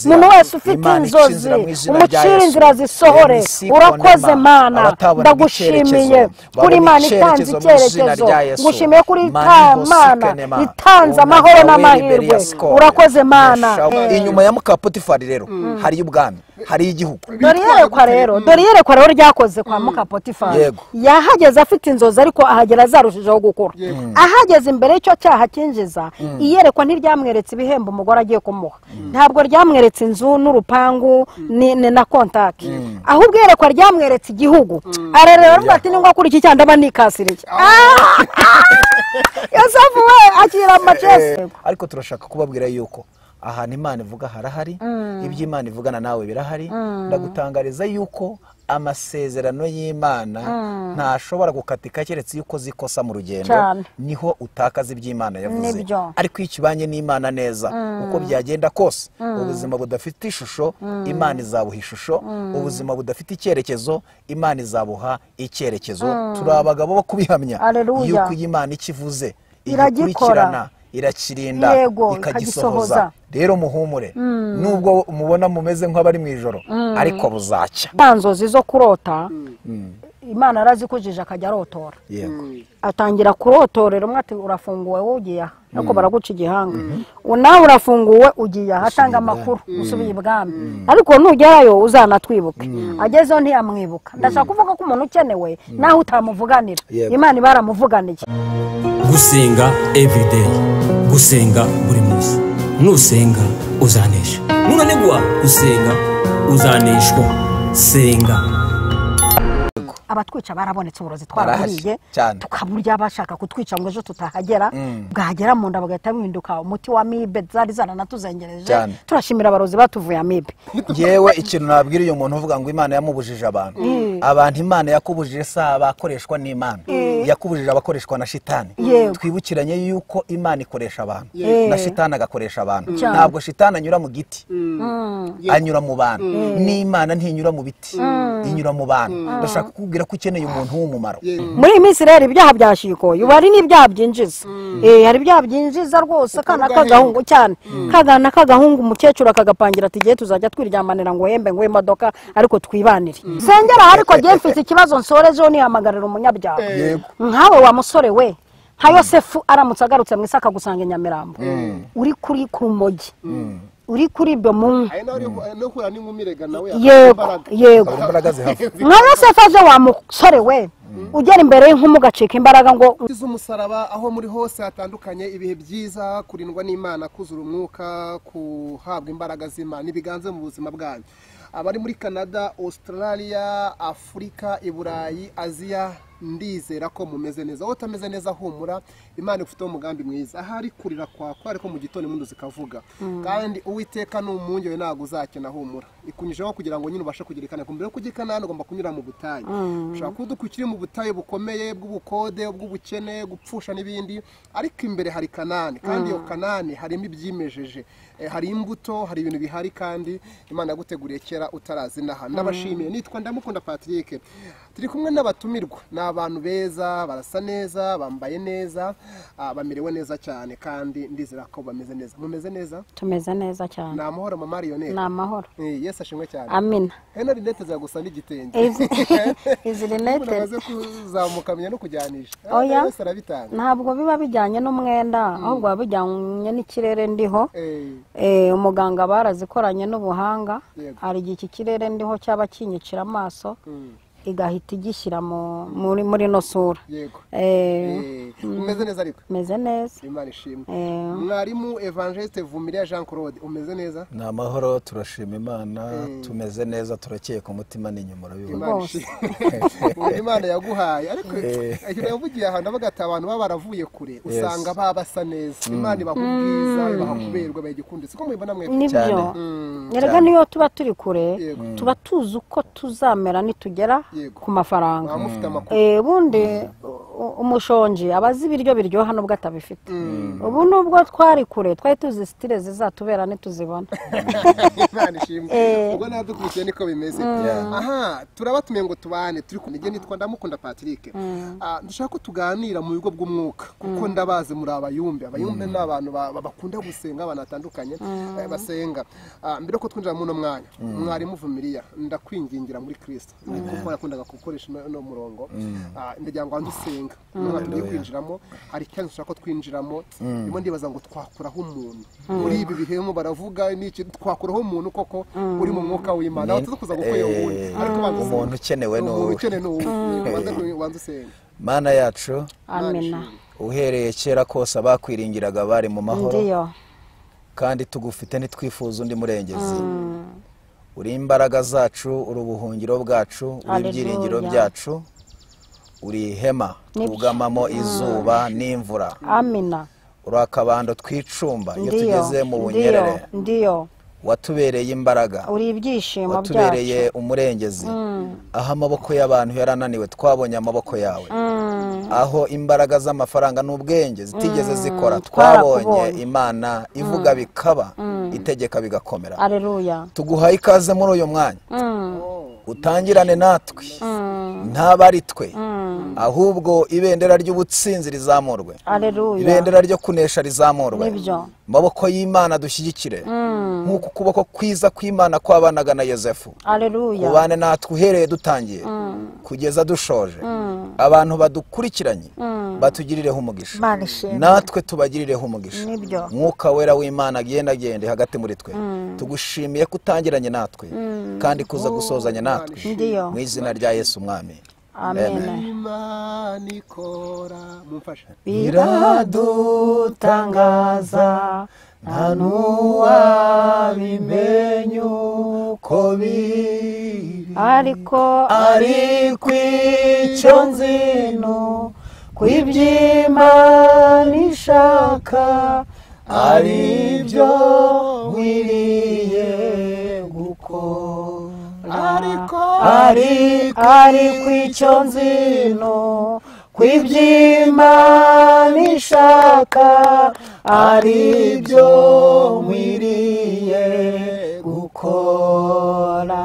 Umuntu wese ufite inzozi umucire inzira zisohore. Urakoze Mana, ndagushimiye kuri Imana itanze icyerekezo, ngushimiye kuri Imana itanze amahoro n'amahirwe. Urakoze Mana. Inyuma ya muka Potifari rero hari ubwami, hari igihugu. Dore iyerekwa rero, dore iyerekwa rero ryakoze kwa muka Potifari. Yahageze afite inzozi ariko ahagera zarushijeho gukura. Ahageze imbere y'icyo cyaha kinjiza, iyerekwa ntiryamweretse ibihembo umugore agiye kumuha. Ntabwo ryamweretse inzu n'urupangu na kontaki. Ahubwo iyerekwa ryamweretse igihugu. Arareba aravuga ati ningwa kuri iki cyanda banikasiriye. Yosefu we akira amacese. Ariko turashaka kubabwira yuko ahantu Imana ivuga harahari, ibyo Imana ivugana nawe birahari. Ndagutangariza yuko amasezerano y'Imana ntashobora gukatika keretse yuko zikosa mu rugendo, niho utakaza ibyo Imana yavuze. Ariko ikibanye n'Imana neza uko byagenda kose, ubuzima budafite ishusho Imana izabuha ishusho, ubuzima budafite icyerekezo Imana izabuha icyerekezo. Turi abagabo bo kubihamya yuko Imana ikivuze iragikurikirana, irakirinda, ikagisohoza. Rero muhumure, nubwo mubona mumeze nk'abari mu ijoro, ariko buzacya. Inzozi zo kurota Imana arazikujije akajya arotora. Atangira kurotorera umwe ati urafunguwe wowe ugiye aha, ariko baraguca igihanga. Nawe urafunguwe ugiye aha, atanga amakuru usubiye ibwami, ariko nugerayo uzanatwibuke. Agezeho ntiyamwibuka. Ndashaka kuvuga ko umuntu ukenewe naho utamuvuganira, Imana ibaramuvuganiye. Gusenga everyday, gusenga buri munsi. Nusenga uzanesha, nunanigwa gusenga uzaneshwa. Senga. Abatwica barabonetse, uburozi twaraburiye tukaburya, bashaka kutwica ngo ejo tutahagera, bwahagera mu nda bagahita bihinduka umuti wa amibe zari zaranatuzengereje. Turashimira abarozi batuvuye amibe. Yewe ikintu nabwira uyu muntu uvuga ngo Imana yamubujije abantu, abantu Imana yakubujije si abakoreshwa n'Imana, yakubujije abakoreshwa na shitani. Twibukiranye yuko Imana ikoresha abantu na shitani agakoresha abantu. Ntabwo shitani anyura mu giti, anyura mu bantu. N'Imana ntinyura mu biti, inyura mu bantu. Ndashaka kubwira ko ukeneye umuntu w'umumaro. Muri iyi minsi rero ibyaha byashikoye, ubu hari n'ibyaha byinjiza. Hari ibyaha byinjiza rwose. Kana kagahungu cyane, kagana kagahungu umukecuru akagapangira ati giye tuzajya twiryamanira ngo hembe ngo imodoka ariko twibanire. Sengera ariko giye mfite ikibazo nsorejeho nihamagarira umunyabyaha. Nkawe wa musore we, nka Yosefu aramutse agarutse mu isaka gusanga Nyamirambo, uri kuri kurumogi, uri kuri bomu. Yego, yego. Nka Yosefu aje wa musore we, ugera imbere y'inkumu gacika imbaraga ngo umusaraba. Aho muri hose hatandukanye, ibihe byiza, kurindwa n'Imana, kuzura umwuka, kuhabwa imbaraga z'Imana ibiganze mu buzima bwanyu. Abari muri Canada, Australia, Afurika, Iburayi, Aziya, ndizera ko mumeze neza. Aho utameze neza humura, Imana ifite umugambi mwiza. Ahari kurira kwakwa ariko mu gitondo impundu zikavuga. Kandi Uwiteka n'umwungeri ntago uzakena, humura. Ikunyujeho kugira ngo nyine ubashe kugirikana. Kumbere yo kugikana ugomba kunyura mu butayu. Ushaka kudukukira mu butayu bukomeye bw'ubukode, bw'ubukene, gupfusha n'ibindi, ariko imbere hari Kanani. Kandi iyo Kanani harimo ibyimejeje, hari imbuto, hari ibintu bihari kandi Imana yaguteguriye kera utarazinaha. Ndabashimiye. Nitwa Ndamukunda Patrick. Turi kumwe n'abatumirwa, n'abantu beza, barasa neza, bambaye neza, bamerewe neza cyane kandi ndizera ko bameze neza. Mumeze neza? Tumeze neza cyane. Ni amahoro mama Lionel. Ni amahoro. Yesu ashimwe cyane. Amina. Heno rinete zagusa n'igitenge. Izi rinete umaze kuzamuka menya no kujyanisha. Oya. Ntabwo biba bijyanye n'umwenda, ahubwo biba bijyanye n'ikirere ndiho. Umuganga barazikoranye n'ubuhanga, hari igihe iki kirere ndiho cyaba kinyicira amaso, igahita igishyira muri no sura. Yego. Umeze neza ariko? Meze neza. Imana ishimwe. Mwarimu Evangeliste Vumilia Jean Claude, umeze neza? Ni amahoro, turashima Imana, tumeze neza, turakeye ku mutima n'inyuma urabibona. Imana yaguhaye ariko yavugiye ahantu avuga ati abantu baba baravuye kure usanga baba basa neza. Imana ibaha ubwiza, ibaha kuberwa, bayigikunditse. Ko mubibona mwe nibyo. Erega niyo tuba turi kure, tuba tuzi uko tuzamera nitugera ku mafaranga. Ubundi Umushonji abazi ibiryo biryoha nubwo atabifite. Ubu nubwo twari kure twari tuzi stile zizatubera ntituzibona. Imana ishimwe. Ubwo nadukurikiye niko bimeze. Aha turabatumiye ngo tubane turi kumwe nitwa Ndamukunda Patrick. Ndashaka ko tuganira mu bigo bw'umwuka kuko ndabazi muri abayumbe. Abayumbe ni abantu bakunda gusenga, abantu batandukanye basenga. Mbere ko twinjira mu no mwanya, mwarimu Vumiriya ndakwingingira muri Kristo kuko yakundaga gukoresha no murongo. Ndagira ngo andusenga none tugiye kwinjiramo, hari ikintu ushaka ko twinjiramo. Ndimo ndibaza ngo twakuraho umuntu muri ibi bihemo baravuga n'iki, twakuraho umuntu koko uri mu mwuka w'Imana aho tuza gukora ubundi, ariko banza umuntu ukenewe no umuntu ukenewe no banza usenga. Mana yacu, amina. Uhereye kera kose abakwiringiraga bari mu mahoro, kandi tugufite ntitwifuza undi murengezi. Uri imbaraga zacu, uri ubuhungiro bwacu, uri ibyiringiro byacu, uri ihema twugamamo izuba n'imvura. Amina. Uri akabando twicumba iyo tugeze mu bunyerere. Ndiyo. Watubereye imbaraga, uri ibyishimo byacu, watubereye umurengezi. Aho amaboko y'abantu yarananiwe twabonye amaboko yawe. Aho imbaraga z'amafaranga n'ubwenge zitigeze zikora twabonye Imana ivuga bikaba, itegeka bigakomera. Haleluya. Tuguhaye ikaze muri uyu mwanya, utangirane natwe, ntabari twe, ahubwo ibendera ry'ubutsinzi rizamurwe. Haleluya. Ibendera ryo kunesha rizamurwe. Maboko y'Imana dushyigikire, nk'uko ukuboko kwiza kw'Imana kwabanaga na Yosefu. Haleluya. Ubane natwe uhereye dutangiye kugeza dushoje. Abantu badukurikiranye batugirireho umugisha, natwe tubagirireho umugisha. Mwuka wera w'Imana agenda agende hagati muri twe. Tugushimiye kutangiranye natwe kandi kuza gusozanya natwe mu izina rya Yesu Umwami. Amen. Imana ikora mumfasha biradutangaza nta n'uwabimenya uko biri, ariko icyo nzi ko iby'Imana ishaka ari byo nkwiriye gukora. Ariko icyo nzi ko iby'Imana ishaka ari byo nkwiriye gukora.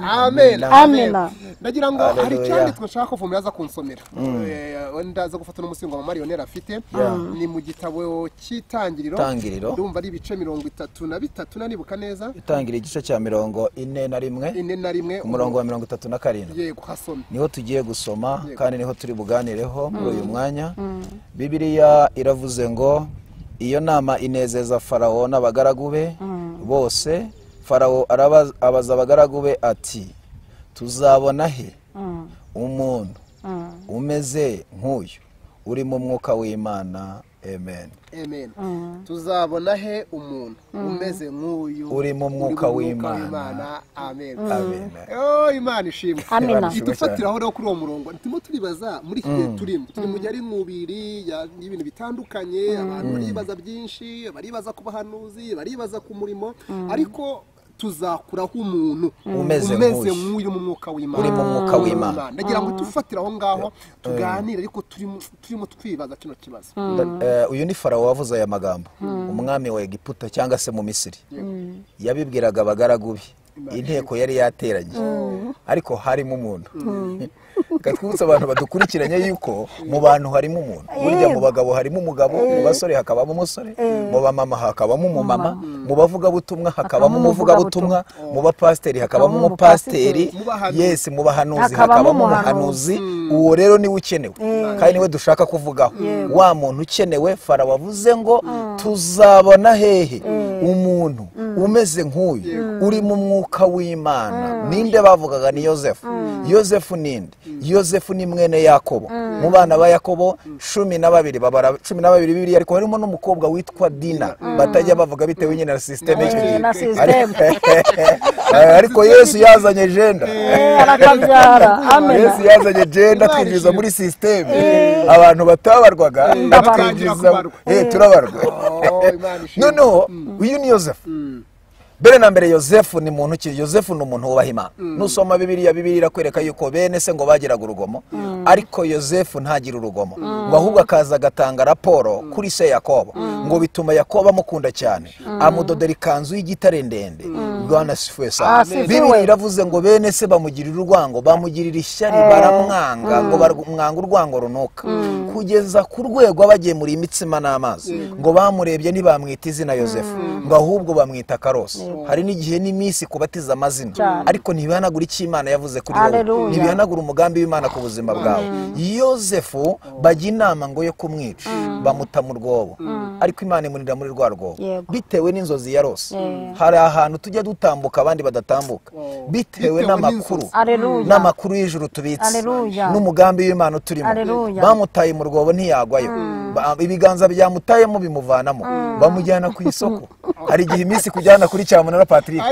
Amen. Amen. Ndagira ngo hari cyanditswe nshaka kuvumira aza kunsomera. Ndaza gufata n'umusingo wa Marionera afite, ni mu gitabo cy'Itangiriro. Ndumva ari ibice 33 nanibuka neza. Itangiriro igice cya 41 umurongo wa 37. Yego, hasome. Niho tugiye gusoma kandi niho turi buganireho muri uyu mwanya. Bibiliya iravuze ngo iyo nama inezeza Farawo n'abagaragu be bose. Farawo abaza abagaragu be ati tuzabona he umuntu umeze nk'uyu uri mu mwuka w'Imana? Amen. Amen. Tuzabona he umuntu umeze nk'uyu uri mu mwuka w'Imana? Amen. Amen. Oh, Imana ishimwe. Idufatiraho rero kuri uwo murongo. Turimo turibaza muri iki gihe turimo. Turi mu gihe ari mubiri y'ibintu bitandukanye, abantu baribaza byinshi, baribaza ku bahanuzi, baribaza ku murimo, ariko tuzakuraho umuntu umeze nk'uyu mu mwuka w'Imana, uri mu mwuka w'Imana. Ndagira ngo tufatire aho ngaho tuganire, ariko turimo twibaza kino kibazo. Uyu ni Farawo wavuze aya magambo, umwami wa Egiputa cyangwa se mu Misiri. Yabibwiraga abagaragu be, inteko yari yateranye, ariko harimo umuntu. Twibutse abantu badukurikiranye yuko mu bantu harimo umuntu. Burya mu bagabo harimo umugabo, mu basore hakabamo umusore, mu bamama hakabamo umumama, mu bavugabutumwa hakabamo umuvugabutumwa, mu bapasiteri hakabamo umupasiteri, yes, mu bahanuzi hakabamo umuhanuzi. Uwo rero niwe ukenewe kandi niwe dushaka kuvugaho. Wa muntu ukenewe, Farawo avuze ngo tuzabona hehe umuntu umeze nk'uyu uri mu mwuka w'Imana? Ninde bavugaga? Ni Yosefu. Yosefu ninde? Yosefu ni mwene Yakobo. Mu bana ba Yakobo 12 babara 12 Bibiliya, ariko harimo n'umukobwa witwa Dina batajya bavuga bitewe nyine na system y'icyo gihe. Ariko Yesu yazanye gender, arakabyara. Amen. Yesu yazanye gender twinjiza muri system abantu batabarwaga, twinjiza turabarwa. Noneho uyu ni Yosefu. Mbere na mbere Yosefu ni muntu ki? Yosefu ni umuntu wubaha Imana. Nusoma Bibiliya, Bibiliya irakwereka yuko bene se ngo bagiraga urugomo, ariko Yosefu ntagira urugomo, ngo ahubwo akaza agatanga raporo kuri se Yakobo, ngo bituma Yakobo amukunda cyane, amudodera ikanzu y'igitare ndende. Bwana sifuwe sana. Bibiliya iravuze ngo bene se bamugirira urwango, bamugirira ishyari, baramwanga, ngo baramwanga urwango runuka, kugeza ku rwego abagemura imitsima n'amazi, ngo bamurebye ntibamwita izina Yosefu, ngo ahubwo bamwita Karosi. Hari n'igihe n'iminsi kubatiza amazina, ariko ntibihanagura icyo Imana yavuze kuri wowe, ntibihanagura umugambi w'Imana ku buzima bwawe. Yosefu bajya inama ngo yo kumwica, bamuta mu rwobo, ariko Imana imunira muri rwa rwobo bitewe n'inzozi yarose. Hari ahantu tujya dutambuka abandi badatambuka, bitewe n'amakuru, n'amakuru y'ijuru tubitse, n'umugambi w'Imana uturimo. Bamutaye mu rwobo ntiyagwayo, ibiganza byamutayemo bimuvanamo, bamujyana ku isoko. Hari igihe iminsi kujyana kuri cyamunara Patrick,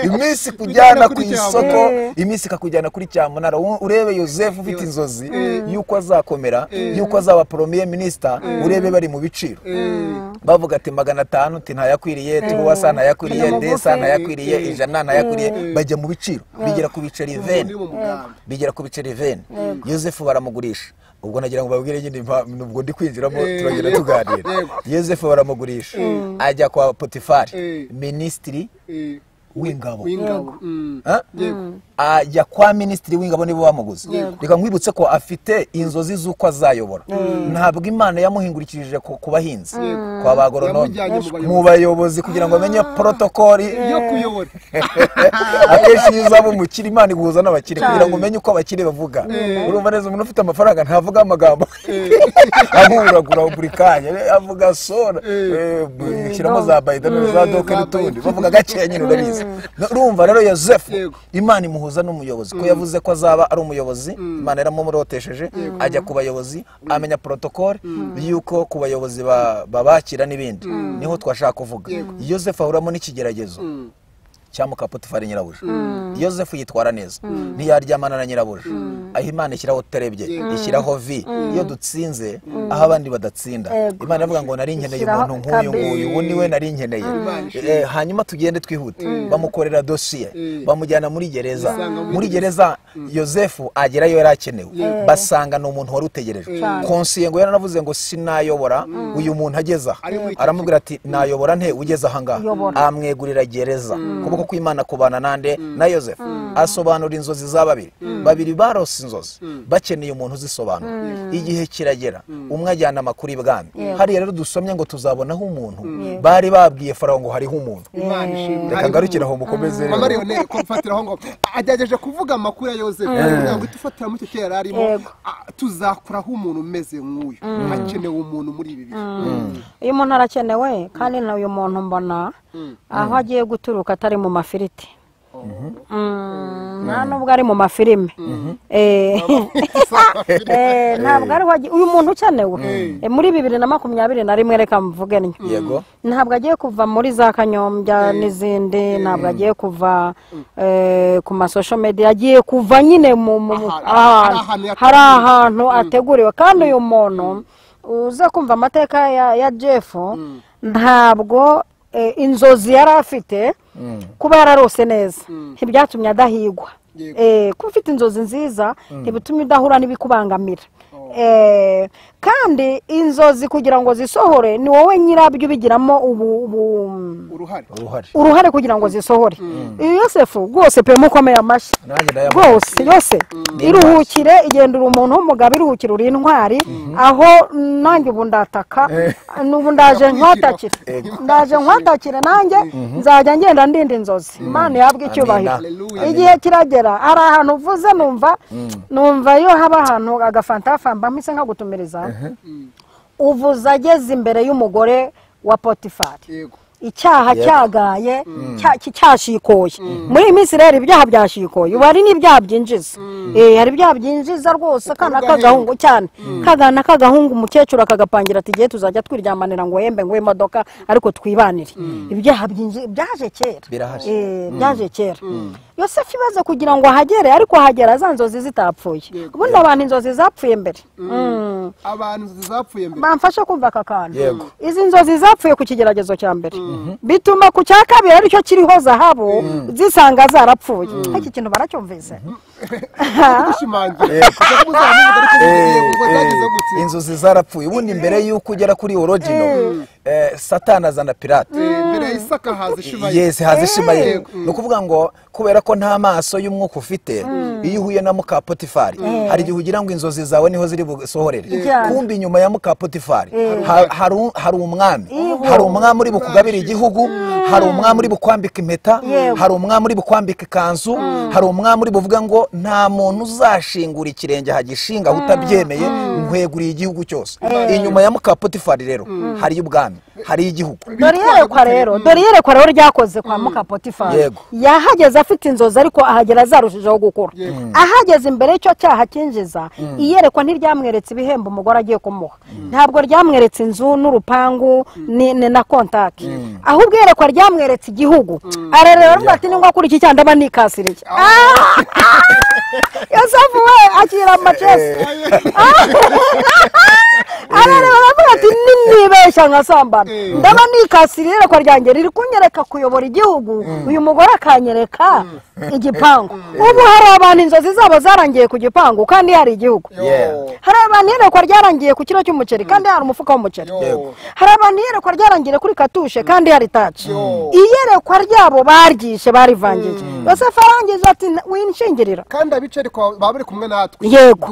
iminsi kujyana ku isoko, iminsi kakujyana kuri cyamunara. Urebe Yosefu ufite inzozi yuko azakomera, yuko azaba premier minister, urebe bari mu biciro bavuga ati 500 ati ntayakwiriye, turuwasa ntayakwiriye, desa ntayakwiriye, ijana ntayakwiriye, bajya mu biciro bigera ku biceri 20, bigera ku biceri 20. Yosefu baramugurisha. Ubwo nagira ngo babwire nyine nubwo ndi kwinjiramo turagenda tuganira. Yosefu baramugurisha ajya kwa Potifari, minisitiri w'ingabo. Ajya kwa minisitiri w'ingabo nibo bamuguze. Reka nkwibutse ko afite inzozi z'uko azayobora. Ntabwo Imana yamuhingurikirije ku bahinzi, kwa bagoronome, mu bayobozi, kugira ngo amenye protokoli yo kuyobora. Akenshi iyo uzaba umukire Imana iguhuza n'abakire kugira ngo umenye uko abakire bavuga. Urumva neza umuntu ufite amafaranga ntavuga amagambo ahuragura buri kanya, avuga sora, shyiramo za bayida za doke n'utundi, bavuga gakeya nyine urabizi. Urumva rero Yosefu Imana imuhuza n'umuyobozi, ko yavuze ko azaba ari umuyobozi, Imana yaramumurotesheje, ajya ku bayobozi, amenya protocole yuko ku bayobozi babakira n'ibindi. Niho twashaka kuvuga. Yosefu ahuramo n'ikigeragezo cya muka Potifari nyirabuja. Yosefu yitwara neza, ntiyaryamana na nyirabuja, aho Imana ishyiraho terebye, ishyiraho vi. Iyo dutsinze aho abandi badatsinda, Imana iravuga ngo nari nkeneye umuntu nk'uyu nguyu, ubu niwe nari nkeneye. Hanyuma tugende twihute, bamukorera dosiye, bamujyana muri gereza. Muri gereza Yosefu agerayo yari akenewe, basanga ni umuntu wari utegerejwe. Konsiye ngo yaranavuze ngo sinayobora uyu muntu ageze aha, aramubwira ati nayobora nte ugeze aha ngaha, amwegurira gereza. Kuboko kw'Imana kubana nande na Yosefu. Asobanura inzozi za babiri, babiri barose inzozi bakeneye umuntu uzisobanura. Igihe kiragera umwe ajyana amakuru ibwami. Hariya rero dusomye ngo tuzabonaho umuntu bari babwiye Farawo ngo hariho umuntu. Reka ngarukire aho mukomeze. Mama Leonel ko mfatiraho ngo agerageje kuvuga amakuru ya Yosefu kugira ngo itufatira mu cyo yari arimo, tuzakuraho umuntu umeze nk'uyu. Hakenewe umuntu muri ibi bihe. Uyu muntu arakenewe, kandi na uyu muntu mbona aho agiye guturuka atari mu mafiriti. Nta nubwo ari mu mafilime. Ntabwo ari uyu muntu ukenewe muri 2021. Reka mvuge ntyo, ntabwo agiye kuva muri za Kanyombya n'izindi, ntabwo agiye kuva ku ma social media, agiye kuva nyine hari ahantu ateguriwe. Kandi uyu muntu uza kumva amateka ya Jeff, ntabwo inzozi yari afite kuba yararose neza ntibyatumye adahigwa. Kuba ufite inzozi nziza ntibitumye udahura n'ibikubangamira. Kandi inzozi kugira ngo zisohore ni wowe nyirabyo ubigiramo uruhare kugira ngo zisohore. Yosefu rwose pe mukomeye amashyi rwose. Yose iruhukire, igendera umuntu w'umugabo, iruhukire uri intwari. Aho nanjye ubu ndataka, n'ubu ndaje nkwatakire, ndaje nkwatakire, nanjye nzajya ngenda ndinda inzozi. Imana yabwe icyubahiro. Igihe kiragera hari ahantu uvuze numva iyo haba ahantu agafanta famba mpise nkagutumiriza. Uvuze ageze imbere y'umugore wa Potifari, icyaha cyagaye, Cyashikoye muri iyi minsi rero ibyaha byashikoye, ubu hari n'ibyaha byinjiza. Hari ibyaha byinjiza rwose, akana k'agahungu cyane, kagana k'agahungu umukecuru akagapangira ati igihe tuzajya twiryamanira ngo hembe ngo imodoka ariko twibanire. Ibyaha byinjiza byaje kera, byaje kera. Yosefu ibaze kugira ngo ahagere, ariko ahagera za nzozi zitapfuye. Ubundi abantu inzozi zapfuye mbere. Abantu zapfuye mbere. Bamfasha kumva aka kantu. Izi nzozi zapfuye ku kigeragezo cya mbere, bituma ku cya kabiri aricyo kiriho zahabu zisanga zarapfuye. Iki kintu baracyumvise. Inzozi zarapfuye. Ubundi mbere yuko ugera kuri origino, Satani azana pirate. Mbere ya Isaka haza Ishimayeli. Yes, haza Ishimayeli. Ni ukuvuga ngo kubera ko nta maso y'umwuka ufite, iyo uhuye na muka Potifari hari igihe ugira ngo inzozi zawe niho ziri busohorere. Kumbi inyuma ya muka Potifari hari umwami, hari umwami uri bukugabira igihugu, hari umwami uri bukwambika impeta, hari umwami uri bukwambika ikanzu, hari umwami uri buvuga ngo nta muntu uzashingura ikirenge hagishinga utabyemeye, nkweguriye igihugu cyose. Inyuma ya muka Potifari rero hari ubwami, hari igihugu. Dore iyerekwa rero ryakoze kwa muka Potifari. Yahageze afite inzozi ariko ahagera zarushijeho gukura. Ahageze imbere y'icyo cyaha cyinjiza, iyerekwa ntiryamweretse ibihembo umugore agiye kumuha, ntabwo ryamweretse inzu n'urupangu na kontaki, ahubwo iyerekwa ryamweretse igihugu. Arareba aravuga ati ningwa kuri iki cyaha ndaba nikasiriye. Yosefu we akira amacesi. Arareba aravuga ati ninibeshya nkasambana ndaba nikasiriye, iyerekwa ryanjye riri kunyereka kuyobora igihugu, uyu mugore akanyereka igipangu. Ubu hari abantu inzozi zabo zarangiye ku gipangu kandi hari igihugu. Hari abantu iyerekwa ryarangiye ku kiro cy'umuceri kandi hari umufuka w'umuceri. Hari abantu iyerekwa ryarangiye kuri katushe kandi hari taci. Iyerekwa ryabo baryishe barivangiye. Yosefu arangije ati winshingirira. Kandi abicerekwa baba bari kumwe natwe. Yego.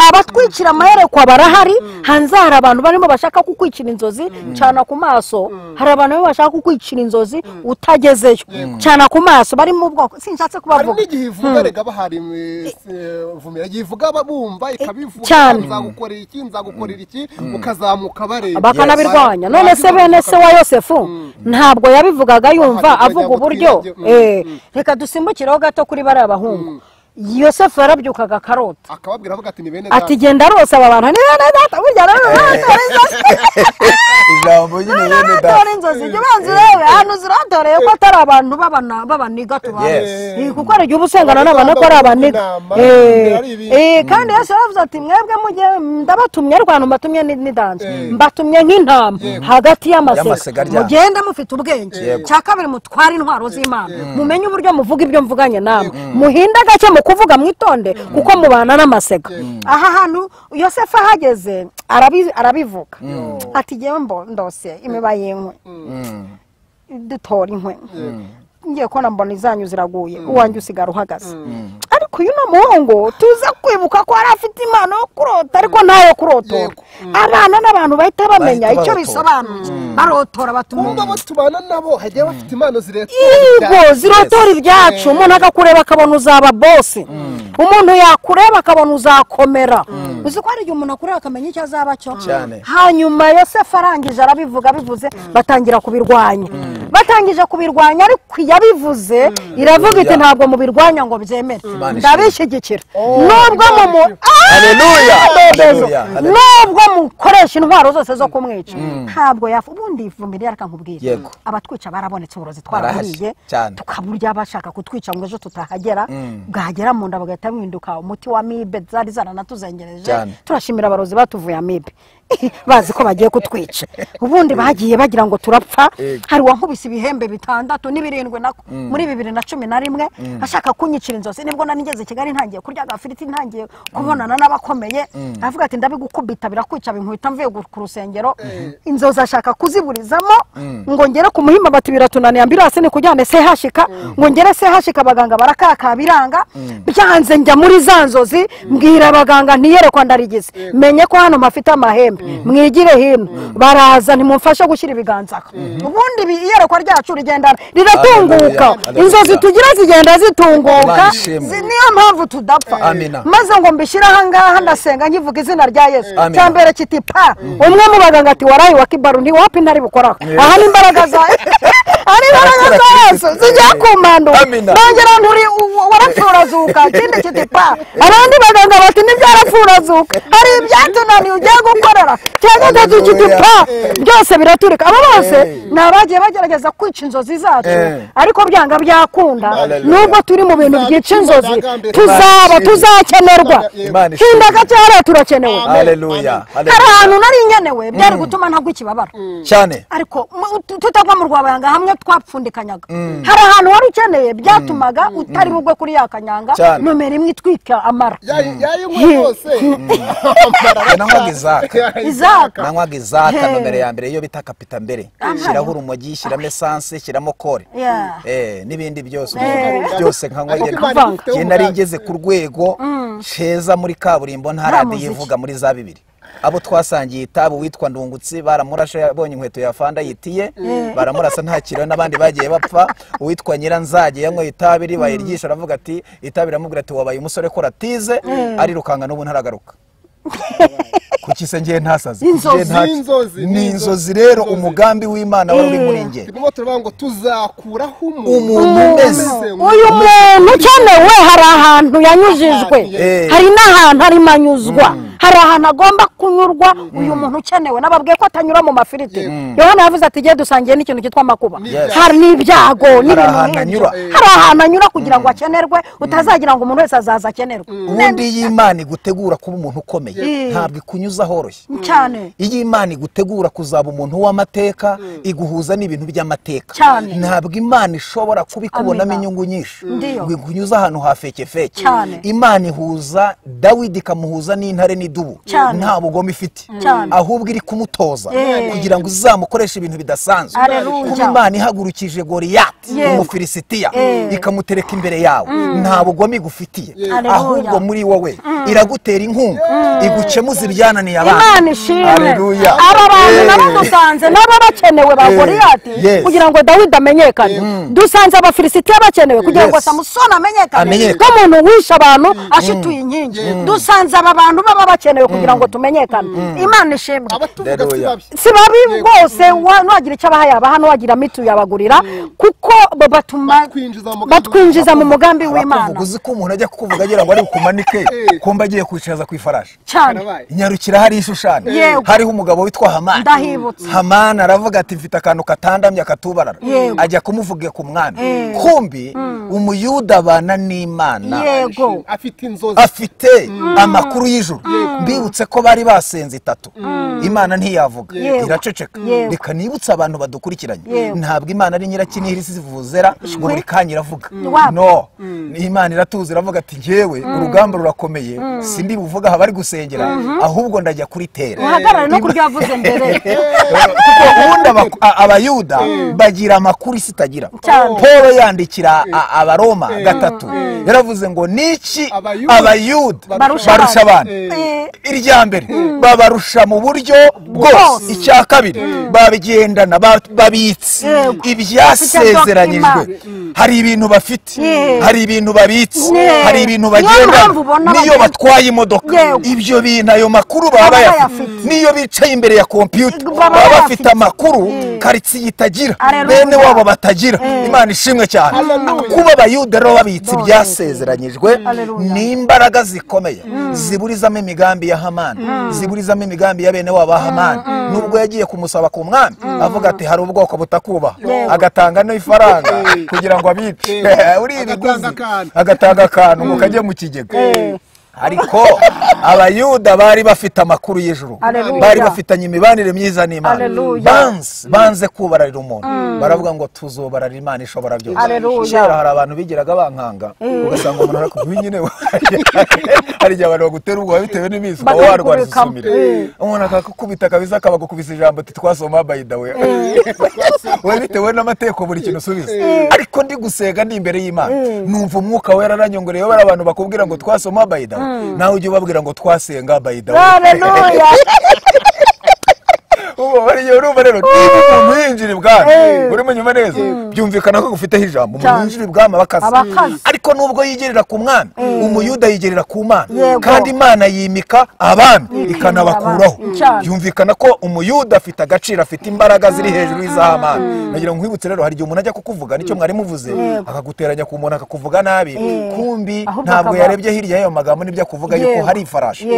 Abatwikira amayerekwa barahari, hanze hari abantu barimo bashaka kukwicira inzozi cana ku maso. Hari abantu barimo bashaka kukwicira inzozi utagezeyo cana ku maso, bari mu bwoko sinshatse kubavuga. Hari n'igihe ivuga rega bahari vumira ivuga babumva ikabivuga, nzagukorera iki nzagukorera iki, ukazamuka bareba bakanabirwanya. None se bene se wa Yosefu ntabwo yabivugaga yumva avuga uburyo. Reka dusimbukiraho gato kuri bariya bahungu. Yosefu yarabyukaga karota akababwira avuga ati ni bene data, ati genda rose aba bantu ni bene data, burya rero ijambo nyine bene data. Inzozi jya ubanza urebe ahantu ziratoreye ko atari abantu b'abaniga tubana, kuko hari igihe uba usengana n'abantu ko ari abaniga. Kandi Yesu yaravuze ati mwebwe mujye ndabatumye, ariko ahantu mbatumye ni danje, mbatumye nk'intama hagati y'amasega, mugende mufite ubwenge. Cya kabiri mutware intwaro z'Imana, mumenye uburyo muvuga ibyo mvuganye namwe, muhinde gake mu kuvuga mwitonde kuko mubana n'amasega. Aha hantu Yosefu ahageze arabivuga ati jyewe ndose imiba y'inkwi, dutora inkwi, ngiye kubona mbona izanyu ziraguye, uwanjye usigara uhagaze. Ariko uyu ni umuhungu tuza kwibuka ko yari afite impano yo kurota ariko ntayo kurotora. Abana n'abantu bahita bamenya icyo bisobanuye, barotora batuma abo tubana nabo hagiye bafite impano zirotora ibyacu. Umuntu akakureba akabona uzaba bosi, umuntu yakureba akabona uzakomera. Uzi ko hari igihe umuntu akureba akamenya icyo azaba cyo. Hanyuma Yosefu arangije arabivuga, bivuze batangira kubirwanya, batangije kubirwanya, ariko yabivuze iravuga iti ntabwo mubirwanya ngo byemere, ndabishyigikira nubwo nubwo mukoresha intwaro zose zo kumwica ntabwo yafu. Ubundi ivumbiri reka nkubwire, abatwica barabonetse, uburozi twaraburiye tukaburya, bashaka kutwica ngo ejo tutahagera, bwagera mu nda bagahita buhinduka umuti wa amibe zari zaranatuzengereje. Turashimira abarozi batuvuye amibe bazi ko bagiye kutwica. Ubundi bagiye bagira ngo turapfa. Hari uwankubise ibihembe 6 n'7 nako muri 2011 ashaka kunyicira inzozi. Nibwo nari ngeze Kigali ntangiye kurya agafiriti, ntangiye kubonana n'abakomeye, avuga ati ndabigukubita birakwica, binkubita mvuye ku rusengero. Inzozi ashaka kuziburizamo ngo ngere ku Muhima, bati biratunaniye, ambirase ni kujyane sehashika, ngo ngere sehashika abaganga barakaka biranga byanze. Njya muri za nzozi mbwira abaganga ntiyerekwa ndarigize, menye ko hano mafite amahembe, mwigire hino. Baraza ntimumfashe gushyira ibiganza. Ubundi iyerekwa ryacu rigenda riratunguka, inzozi tugira zigenda zitunguka, niyo mpamvu tudapfa. Maze ngo mbishyire aha ngaha ndasenga nkivuga izina rya Yesu, cya mbere kiti pa. Umwe mu baganga ati warayi wa kibaru ntiwapi ntari bukoraho, aha ni imbaraga za ari imbaraga za Yesu. Zigiye kumandura. Nongera nturi warapfurazuka ikindi kiti pa. Abandi baganga bati ntibyarapfurazuka. Hari ibyatunaniye ugiye gukorera. Cyangwa gatatu kiti pa. Byose biraturika. Abo bose ni abagiye bagerageza kwica inzozi zacu ariko byanga byakunda. Nubwo turi mu bintu byica inzozi tuzaba tuzakenerwa. Hinda gato hariya turakenewe. Haleluya. Hari ahantu nari nkenewe byari gutuma ntagwa ikibabara cyane. Ariko tutagwa mu rwabayanga hamwe twapfundikanyaga. Hari ahantu wari ukeneye byatumaga utari bugwe kuri ya kanyanga nomero imwe itwika amara. Yayinywe yose. Nanywaga izaka nomero ya mbere iyo bita kapita mbere. Shyiraho urumogi, shyiramo essence, shyiramo kore. N'ibindi byose byose nkanywa njye nari ngeze ku rwego ceza muri kaburimbo nta radiyo ivuga muri za 2. Abo twasangiye itabu witwa Ndungutsi baramurashe yabonye inkweto ya fanda yitiye baramurasa ntakira n'abandi bagiye bapfa. Uwitwa Nyiranzage yanyweye itabi ribaye ryisha aravuga ati itabi ramubwira ati wabaye umusore ko ratize arirukanga n'ubu ntaragaruka. Kuki se ngiye ntasaze? Ni inzozi rero umugambi w'Imana wari uri muri nge. Turimo turavuga ngo tuzakuraho umuntu umeze. Uyu muntu ukenewe hari ahantu yanyujijwe, hari n'ahantu arimo anyuzwa, hari ahantu agomba kunyurwa. Uyu muntu ukenewe nababwiye ko atanyura mu mafiriti. Yohana yavuze ati giye dusangiye n'ikintu cyitwa amakuba, hari n'ibyago n'ibintu nk'ibyo. Hari ahantu anyura kugira ngo akenerwe, utazagira ngo umuntu wese azaza akenerwe. Ubundi y'Imana igutegura kuba umuntu ukomeye ntabwo ikunyuza horoshye cyane. Iyo Imana igutegura kuzaba umuntu w'amateka iguhuza n'ibintu by'amateka. Ntabwo Imana ishobora kubikubonamo inyungu nyinshi ngo ikunyuze ahantu ha feke feke. Imana ihuza Dawidi ikamuhuza n'intare n'idubu, nta bugome ifite, ahubwo iri kumutoza kugira ngo izamukoreshe ibintu bidasanzwe. Kuba Imana ihagurukije Goliyati umufilisitiya ikamutereka imbere yawe, nta bugome igufitiye, ahubwo muri wowe iragutera inkunga igukemuza ibyananiye abana. Imana ishimwe. Aba bantu nabo dusanze nabo bakenewe ba Goliyati kugira ngo Dawidi amenyekane. Dusanze abafilisitiya bakenewe kugira ngo Samusoni amenyekane nk'umuntu wishe abantu ashituye inkingi. Dusanze aba bantu baba bakenewe kugira ngo tumenyekane. Imana ishimwe. Si babi rwose, nuwagira icyo abaha yabaha, nuwagira mitu yabagurira, kuko batuma batwinjiza mu mugambi w'Imana. Uzi ko umuntu ajya kukuvuga agira ngo ari bukumanike kumba agiye kwicaza ku ifarashi. Nyarukira hari ishushani hariho umugabo witwa Hamani. Hamani aravuga ati mfite akantu katandamye akatubarara, ajya kumuvuga ku mwami. Kumbi umuyuda abana n'Imana, afite amakuru y'ijuru. Mbibutse ko bari basenze 3 Imana ntiyavuga iraceceka. Reka nibutse abantu badukurikiranye, ntabwo Imana ari nyirakinihiri zivuzera ngo buri kanya iravuga. No, Imana iratuza iravuga ati njyewe urugamba rurakomeye sindi buvuga aha bari gusengera ahubwo ndajya kuri tera. Uhagarare no kurya yavuze mbere. Kuko ubundi abayuda bagira amakuru isi itagira. Paul yandikira abaroma 3 yaravuze ngo niki abayuda barusha abandi. Irya mbere babarusha mu buryo bwose, icya kabiri babigendana babitse ibyasezeranyijwe. Hari ibintu bafite, hari ibintu babitse, hari ibintu bagendana. Niyo batwaye imodoka ibyo bintu ayo makuru baba bayafite. Niyo bicaye imbere ya kompiyuta baba bafite amakuru karitsiye itagira, bene wabo batagira. Imana ishimwe cyane. Kuba abayuda rero babitse ibyasezeranyijwe ni imbaraga zikomeye ziburizamo imigambi ya Hamani, ziburizamo imigambi ya bene wabo Hamani. Nubwo yagiye kumusaba ku mwami avuga ati hari ubwoko butakubaha, agatanga n'ifaranga kugira ngo abice uri ibiguzi, agatanga akantu ngo kajye mu kigega. Ariko abayuda bari bafite amakuru y'ijuru, bari bafitanye imibanire myiza n'Imana. Banze kubararira umuntu, baravuga ngo tuzobararira Imana ishobora byose. Kera hari abantu bigiraga bankanga, ugasanga umuntu arakubwiye nyine hari igihe abantu bagutera ubwoba bitewe n'iminsi ukaba warwara isumire, umuntu akakukubita kabisa akabagukubisa ijambo ati twasoma by the way, we bitewe n'amateko buri kintu usubiza. Ariko ndi gusenga ndi imbere y'Imana numva umwuka wera aranyongoreye. Bari abantu bakubwira ngo twasoma by the way, nawe ujye ubabwira ngo twasenga by the way. Haleluya. Ubu Hari igihe urumva rero niba umuntu yinjira ibwami urimo nyuma neza byumvikana ko ufiteho ijambo. Umuntu yinjira ibwami abakaze, ariko nubwo yigerera ku mwami, umuyuda yigerera ku Mana, kandi Imana yimika abami ikanabakuraho. Byumvikana ko umuyuda afite agaciro, afite imbaraga ziri hejuru y'iz'Hamani. Nagira ngo nkwibutse rero, hari igihe umuntu ajya kukuvuga nicyo mwari muvuze, akaguteranya ku muntu akakuvuga nabi, kumbi ntabwo yarebye hirya y'ayo magambo n'ibyo akuvuga yuko hari ifarashi.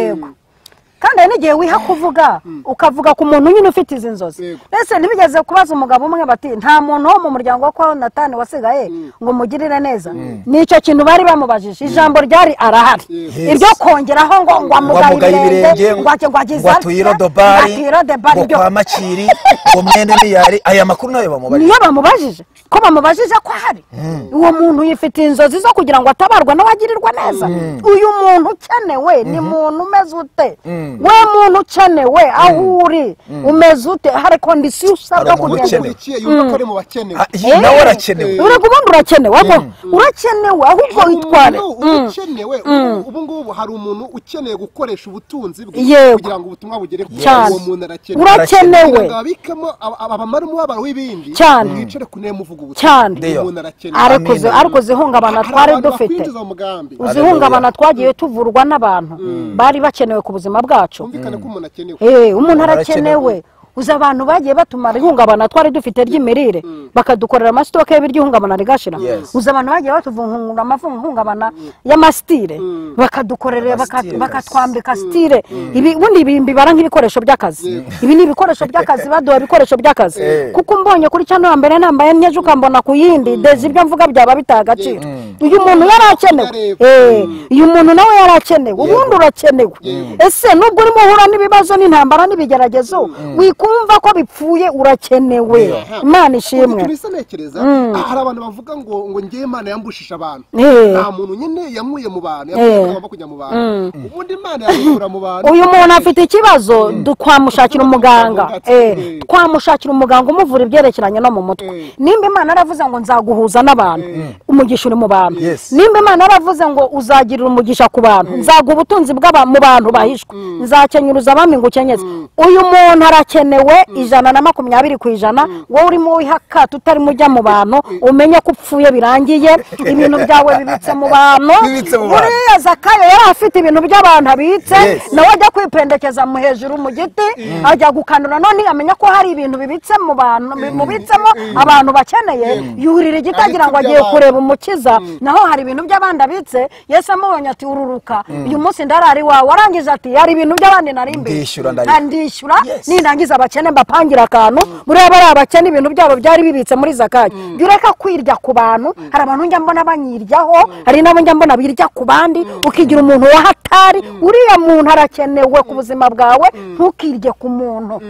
Kandi hari n'igihe wiha kuvuga ukavuga ku muntu nyine ufite izi nzozi. Mbese ntibigeze kubaza umugabo umwe bati nta muntu wo mu muryango wa Natani wasigaye ngo mugirire neza. Nicyo kintu bari bamubajije, ijambo ryari arahari. Ibyo kongeraho ngo ngo amugaye ibirenge, ngo agize atuyiro debari, ngo kwa Makiri, ngo mwene niyari, aya makuru nayo bamubajije. Niyo bamubajije, ko bamubajije ko ahari. Uwo muntu yifite inzozi zo kugira ngo atabarwa n'abagirirwa neza. Uyu muntu ukenewe ni muntu umeze ute? We muntu ukenewe aho uri umeze ute? Hari kondisiyo usabwa kugira ngo yumva ko ari mu bakenewe. Nawe arakenewe. Urego ubundi urakenewe, urakenewe ahubwo witware. Ukenewe ubu ngubu hari umuntu ukeneye gukoresha ubutunzi bwe kugira ngo ubutumwa bugere ku uwo muntu arakenewe. Urakenewe. Abikamo abamara umubabaro w'ibindi mwicare ku ntebe muvuga ubutumwa. Umuntu arakenewe. Ariko zihungabana twari dufite. Uzihungabana twagiye tuvurwa n'abantu bari bakenewe ku buzima bwacu. Umuntu arakenewe. Uza abantu bagiye batumara ihungabana twari dufite ry'imirire bakadukorera amasitoke y'ibiryo ihungabana rigashira. Uza abantu bagiye batuvungura amahungabana y'amasitire bakadukorera bakatwambika stire. Ibi ubundi bibara nk'ibikoresho by'akazi. Ibi ni ibikoresho by'akazi, baduha ibikoresho by'akazi. Kuko mbonye kuri cyano ya mbere nambaye nyeje ukambona ku yindi deze ibyo mvuga byaba bitagaciro. Uyu muntu yarakenewe. Uyu muntu nawe yarakenewe. Ubundi urakenewe. Ese nubwo urimo uhura n'ibibazo n'intambara n'ibigeragezo kumva ko bipfuye, urakenewe. Imana ishimwe. Hari abantu bavuga ngo ngo ngiye Imana yambushisha abantu. Nta muntu nyine yamuye mu bantu, yagomba kujya mu bantu. Ubundi Imana yamukura mu bantu. Uyu muntu afite ikibazo, twamushakira umuganga. Twamushakira umuganga umuvura ibyerekeranye no mu mutwe. Nimba Imana yaravuze ngo nzaguhuza n'abantu, umugisha uri mu bantu. Nimba Imana yaravuze ngo uzagirira umugisha ku bantu, nzaguha ubutunzi mu bantu bahishwe, nzakenyuruza abami ngo ukenyeze. Uyu muntu arakenewe 120%. Wowe urimo wihaka tutarimo ujya mu bantu, umenye ko upfuye birangiye, ibintu byawe bibitse mu bantu. Buriya Zakayo yari afite ibintu by'abantu abitse, nawe ajya kwipendekeza mu hejuru mu giti, ajya gukanura none amenya ko hari ibintu bibitse mu bantu, mubitsemo abantu bakeneye, yurira igiti agira ngo agiye kureba umukiza, naho hari ibintu by'abandi abitse. Yesu amubonye ati ururuka, uyu munsi ndarari wawe. Warangiza ati hari ibintu by'abandi nari imbere, ndishyura nindangiza abakene mbapangira akantu. Buriya bari abakene ibintu byabo byari bibitse muri Zakayo. Jya kwirya ku bantu, hari abantu njya mbona banyiryaho, hari nabo njya mbona birya ku bandi, ukigira umuntu wa hatari. Uriya muntu arakenewe ku buzima bwawe, ntukirye ku muntu.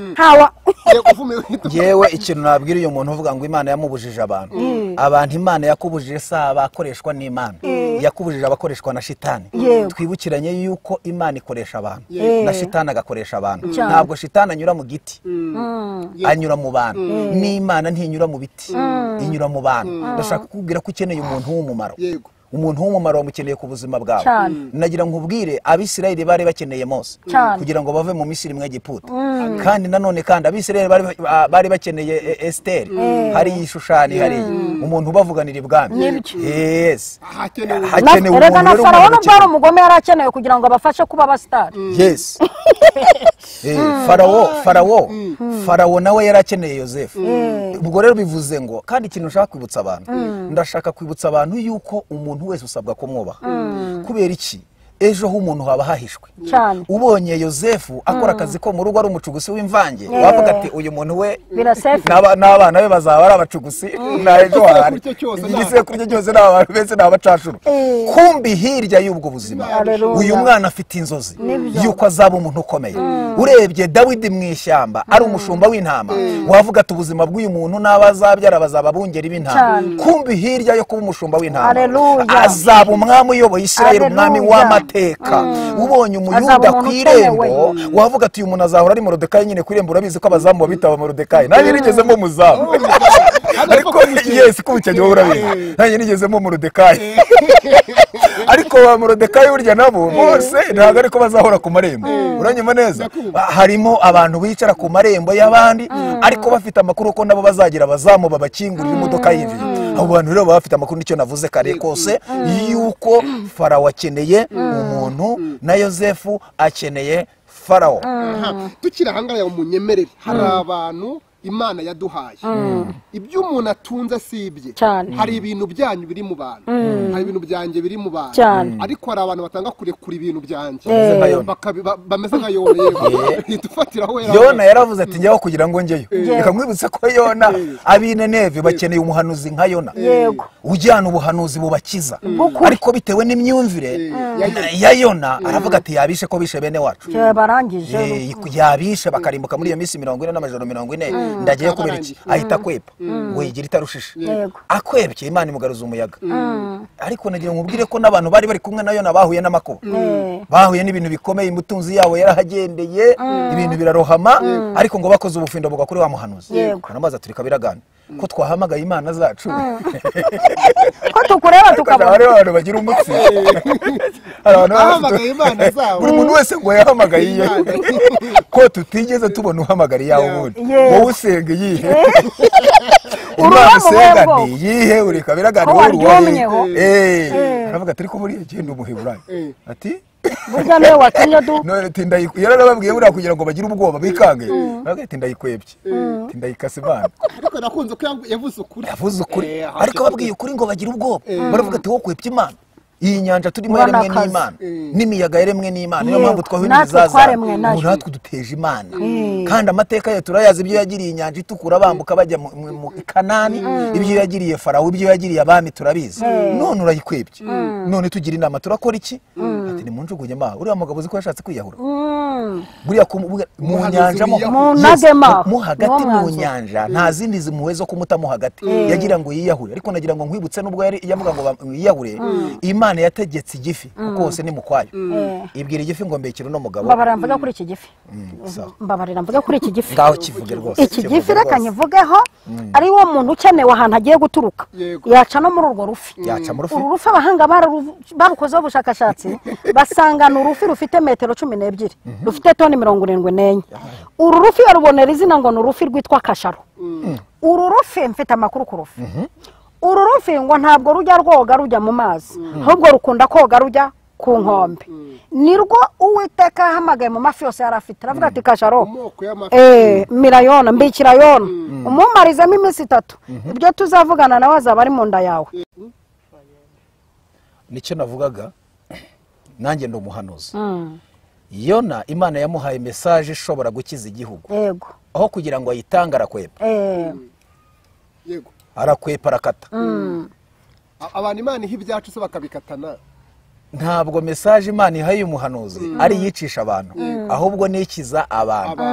Yewe ikintu nabwira uyu muntu uvuga ngo Imana yamubujije abantu. Abantu Imana yakubujije si abakoreshwa n'Imana, yakubujije abakoreshwa na shitani. Twibukiranye yuko Imana ikoresha abantu na shitani agakoresha abantu. Ntabwo shitani anyura mu giti, anyura mu bantu. N'Imana ntinyura mu biti, inyura mu bantu. Ndashaka kukubwira ko ukeneye umuntu w'umumaro. Umuntu w'umumaro wamukeneye ku buzima bwawe. Nagira nkubwire, Abisirayeli bari bakeneye Mose kugira ngo bave mu Misiri mu Egiputa. Kandi nanone kandi Abisirayeli bari bakeneye Esteri. Hari Ishushani, hari umuntu ubavuganira ibwami. Yes. Hakenewe umuntu. Na Farawo nubwo ari umugome yari akenewe kugira ngo abafashe kuba abasitari. Yes. Farawo nawe yari akeneye Yosefu. Ubwo rero bivuze ngo kandi ikintu nshaka kwibutsa abantu, ndashaka kwibutsa abantu yuko umuntu wese usabwa kumwubaha. Kubera iki? Ejo h'umuntu haba hahishwe. Ubonye Yosefu akora akazi ko mu rugo ari umucugusi w'imvange, wavuga ati uyu muntu we n'abana be bazaba ari abacugusi, na ejo hari igisekuru cyose n'abantu bese n'abacashuru. Kumbi hirya y'ubwo buzima uyu mwana afite inzozi yuko azaba umuntu ukomeye. Urebye Dawidi mu ishyamba ari umushumba w'intama, wavuga ati ubuzima bw'uyu muntu n'abazabyara bazaba bungeri b'intama. Kumbi hirya yo kuba umushumba w'intama azaba umwami uyoboye Isirayeli, umwami w'amateka. Ubonye umuyuda ku irembo, wavuga ati uyu muntu azahora ari Moridekayi nyine ku irembo. Urabizi ko abazamu babitaba Moridekayi, nanjye nigeze mbo muzamu. Ariko yes, kumukenye wowe urabizi, nanjye nigezemo Morodekayi. Ariko ba Morodekayi burya nabo bose ntabwo ariko bazahora ku marembo, uranyuma neza. Harimo abantu bicara ku marembo y'abandi ariko bafite amakuru ko nabo bazagira abazamu babakingurira imodoka yinjiye. Abo bantu rero baba bafite amakuru, nicyo navuze kare kose yuko Farawo akeneye umuntu na Yozefu akeneye Farawo. Tukiri ahangaha munyemerere, hari abantu Imana yaduhaye ibyo umuntu atunze si ibye. Hari ibintu byanyu biri mu bantu, hari ibintu byanjye biri mu bantu, ariko hari abantu batanga kurekura ibintu byanjye bameze nka Yona. Dufatiraho Yona yaravuze ati njyaho kugira ngo njyeyo. Reka nkwibutse ko Yona ab'Ineneve bakeneye umuhanuzi nka Yona ujyana ubuhanuzi bubakiza, ariko bitewe n'imyumvire ya Yona aravuga ati yabishe ko bishe bene wacu, yabishe bakarimbuka muri iyo minsi 40 n'amajoro 40, ndagiye kubera iki? Ahita kwepa ngo yigira itarushishe. Akwebye Imana imugaruza umuyaga. Ariko nagira ngo mubwire ko n'abantu bari bari kumwe nayo nabahuye n'amakuba, bahuye n'ibintu bikomeye, umutunzi yabo yarahagendeye, ibintu birarohama, ariko ngo bakoze ubufindo bugwa kuri wa muhanuzi. Aramaza turika biragana ko twahamagaye Imana zacu, ko tukureba tukabona hari abantu bagira umutsi, abantu bahamagaye Imana zabo, buri muntu wese ngo yahamagaye iye, ko tutigeze tubona uhamagara iyawe ubundi. Wowe usenga iyihe? Imana usenga ni iyihe? Ureka biragana wowe uruwaye. Aravuga ati ariko buriya genda umuheburayo ati burya niwe watumye du none tinda yararababwiye buriya kugira ngo bagire ubwoba bikange. Aravuga ati ndayikwebye, tindayikase Imana. Ariko nakunze ko yavuze ukuri, yavuze ukuri, ariko babwiye ukuri ngo bagire ubwoba. Baravuga ati wowe kwebye Imana, iyi nyanja turimo yaremwe n'Imana, n'imiyaga yaremwe n'Imana, niyo mpamvu twahuye n'ibizazane, natwe duteje Imana. Kandi amateka yacu turayazi, ibyo yagiriye inyanja itukura bambuka bajya mu Kanani, ibyo yagiriye Farawo, ibyo yagiriye abami turabizi. None urayikwebye, none tugira inama turakora iki? Ati nimunjugunye ma uriya mugabo uzi ko yashatse kwiyahura buriya mu nyanja mo hagati mu nyanja nta zindi zimuwe zo kumutamo hagati, yagira ngo yiyahure. Ariko nagira ngo nkwibutse nubwo yari yavuga ngo yiyahure, Imana yategetse igifi kuko hose ni mukwayo, ibwira igifi ngo mbekire uno mugabo. Mbabarira mvuga kuri iki gifi, mbabarira mvuga kuri iki gifi, ngaho kivuge rwose iki gifi reka nkivugeho. Ari wo muntu ukenewe ahantu agiye guturuka, yaca no muri urwo rufi, uru rufi abahanga barukozeho ubushakashatsi basanga ni urufi rufite metero 12, rufite toni 74. Uru rufi barubonera izina ngo ni urufi rwitwa kasharo. Uru rufi mfite amakuru ku rufi. Uru rufi ngo ntabwo rujya rwoga rujya mu mazi, ahubwo rukunda koga rujya ku nkombe. Nirwo Uwiteka yahamagaye mu mafi yose yari afite, aravuga ati kasharo mirayona mbikira Yona, umumarizemo iminsi 3, ibyo tuzavugana nawe azaba ari mu nda yawe. Nicyo navugaga nanjye ndi umuhanuzi. Yona Imana yamuhaye message ishobora gukiza igihugu. Yego. Aho kugira ngo ayitange arakwepa. Yego. Arakwepa arakata. Abantu Imana iha ibyacu se bakabikatana. Ntabwo message Imana ihaye umuhanuzi ari yicisha abantu, ahubwo nikiza abantu.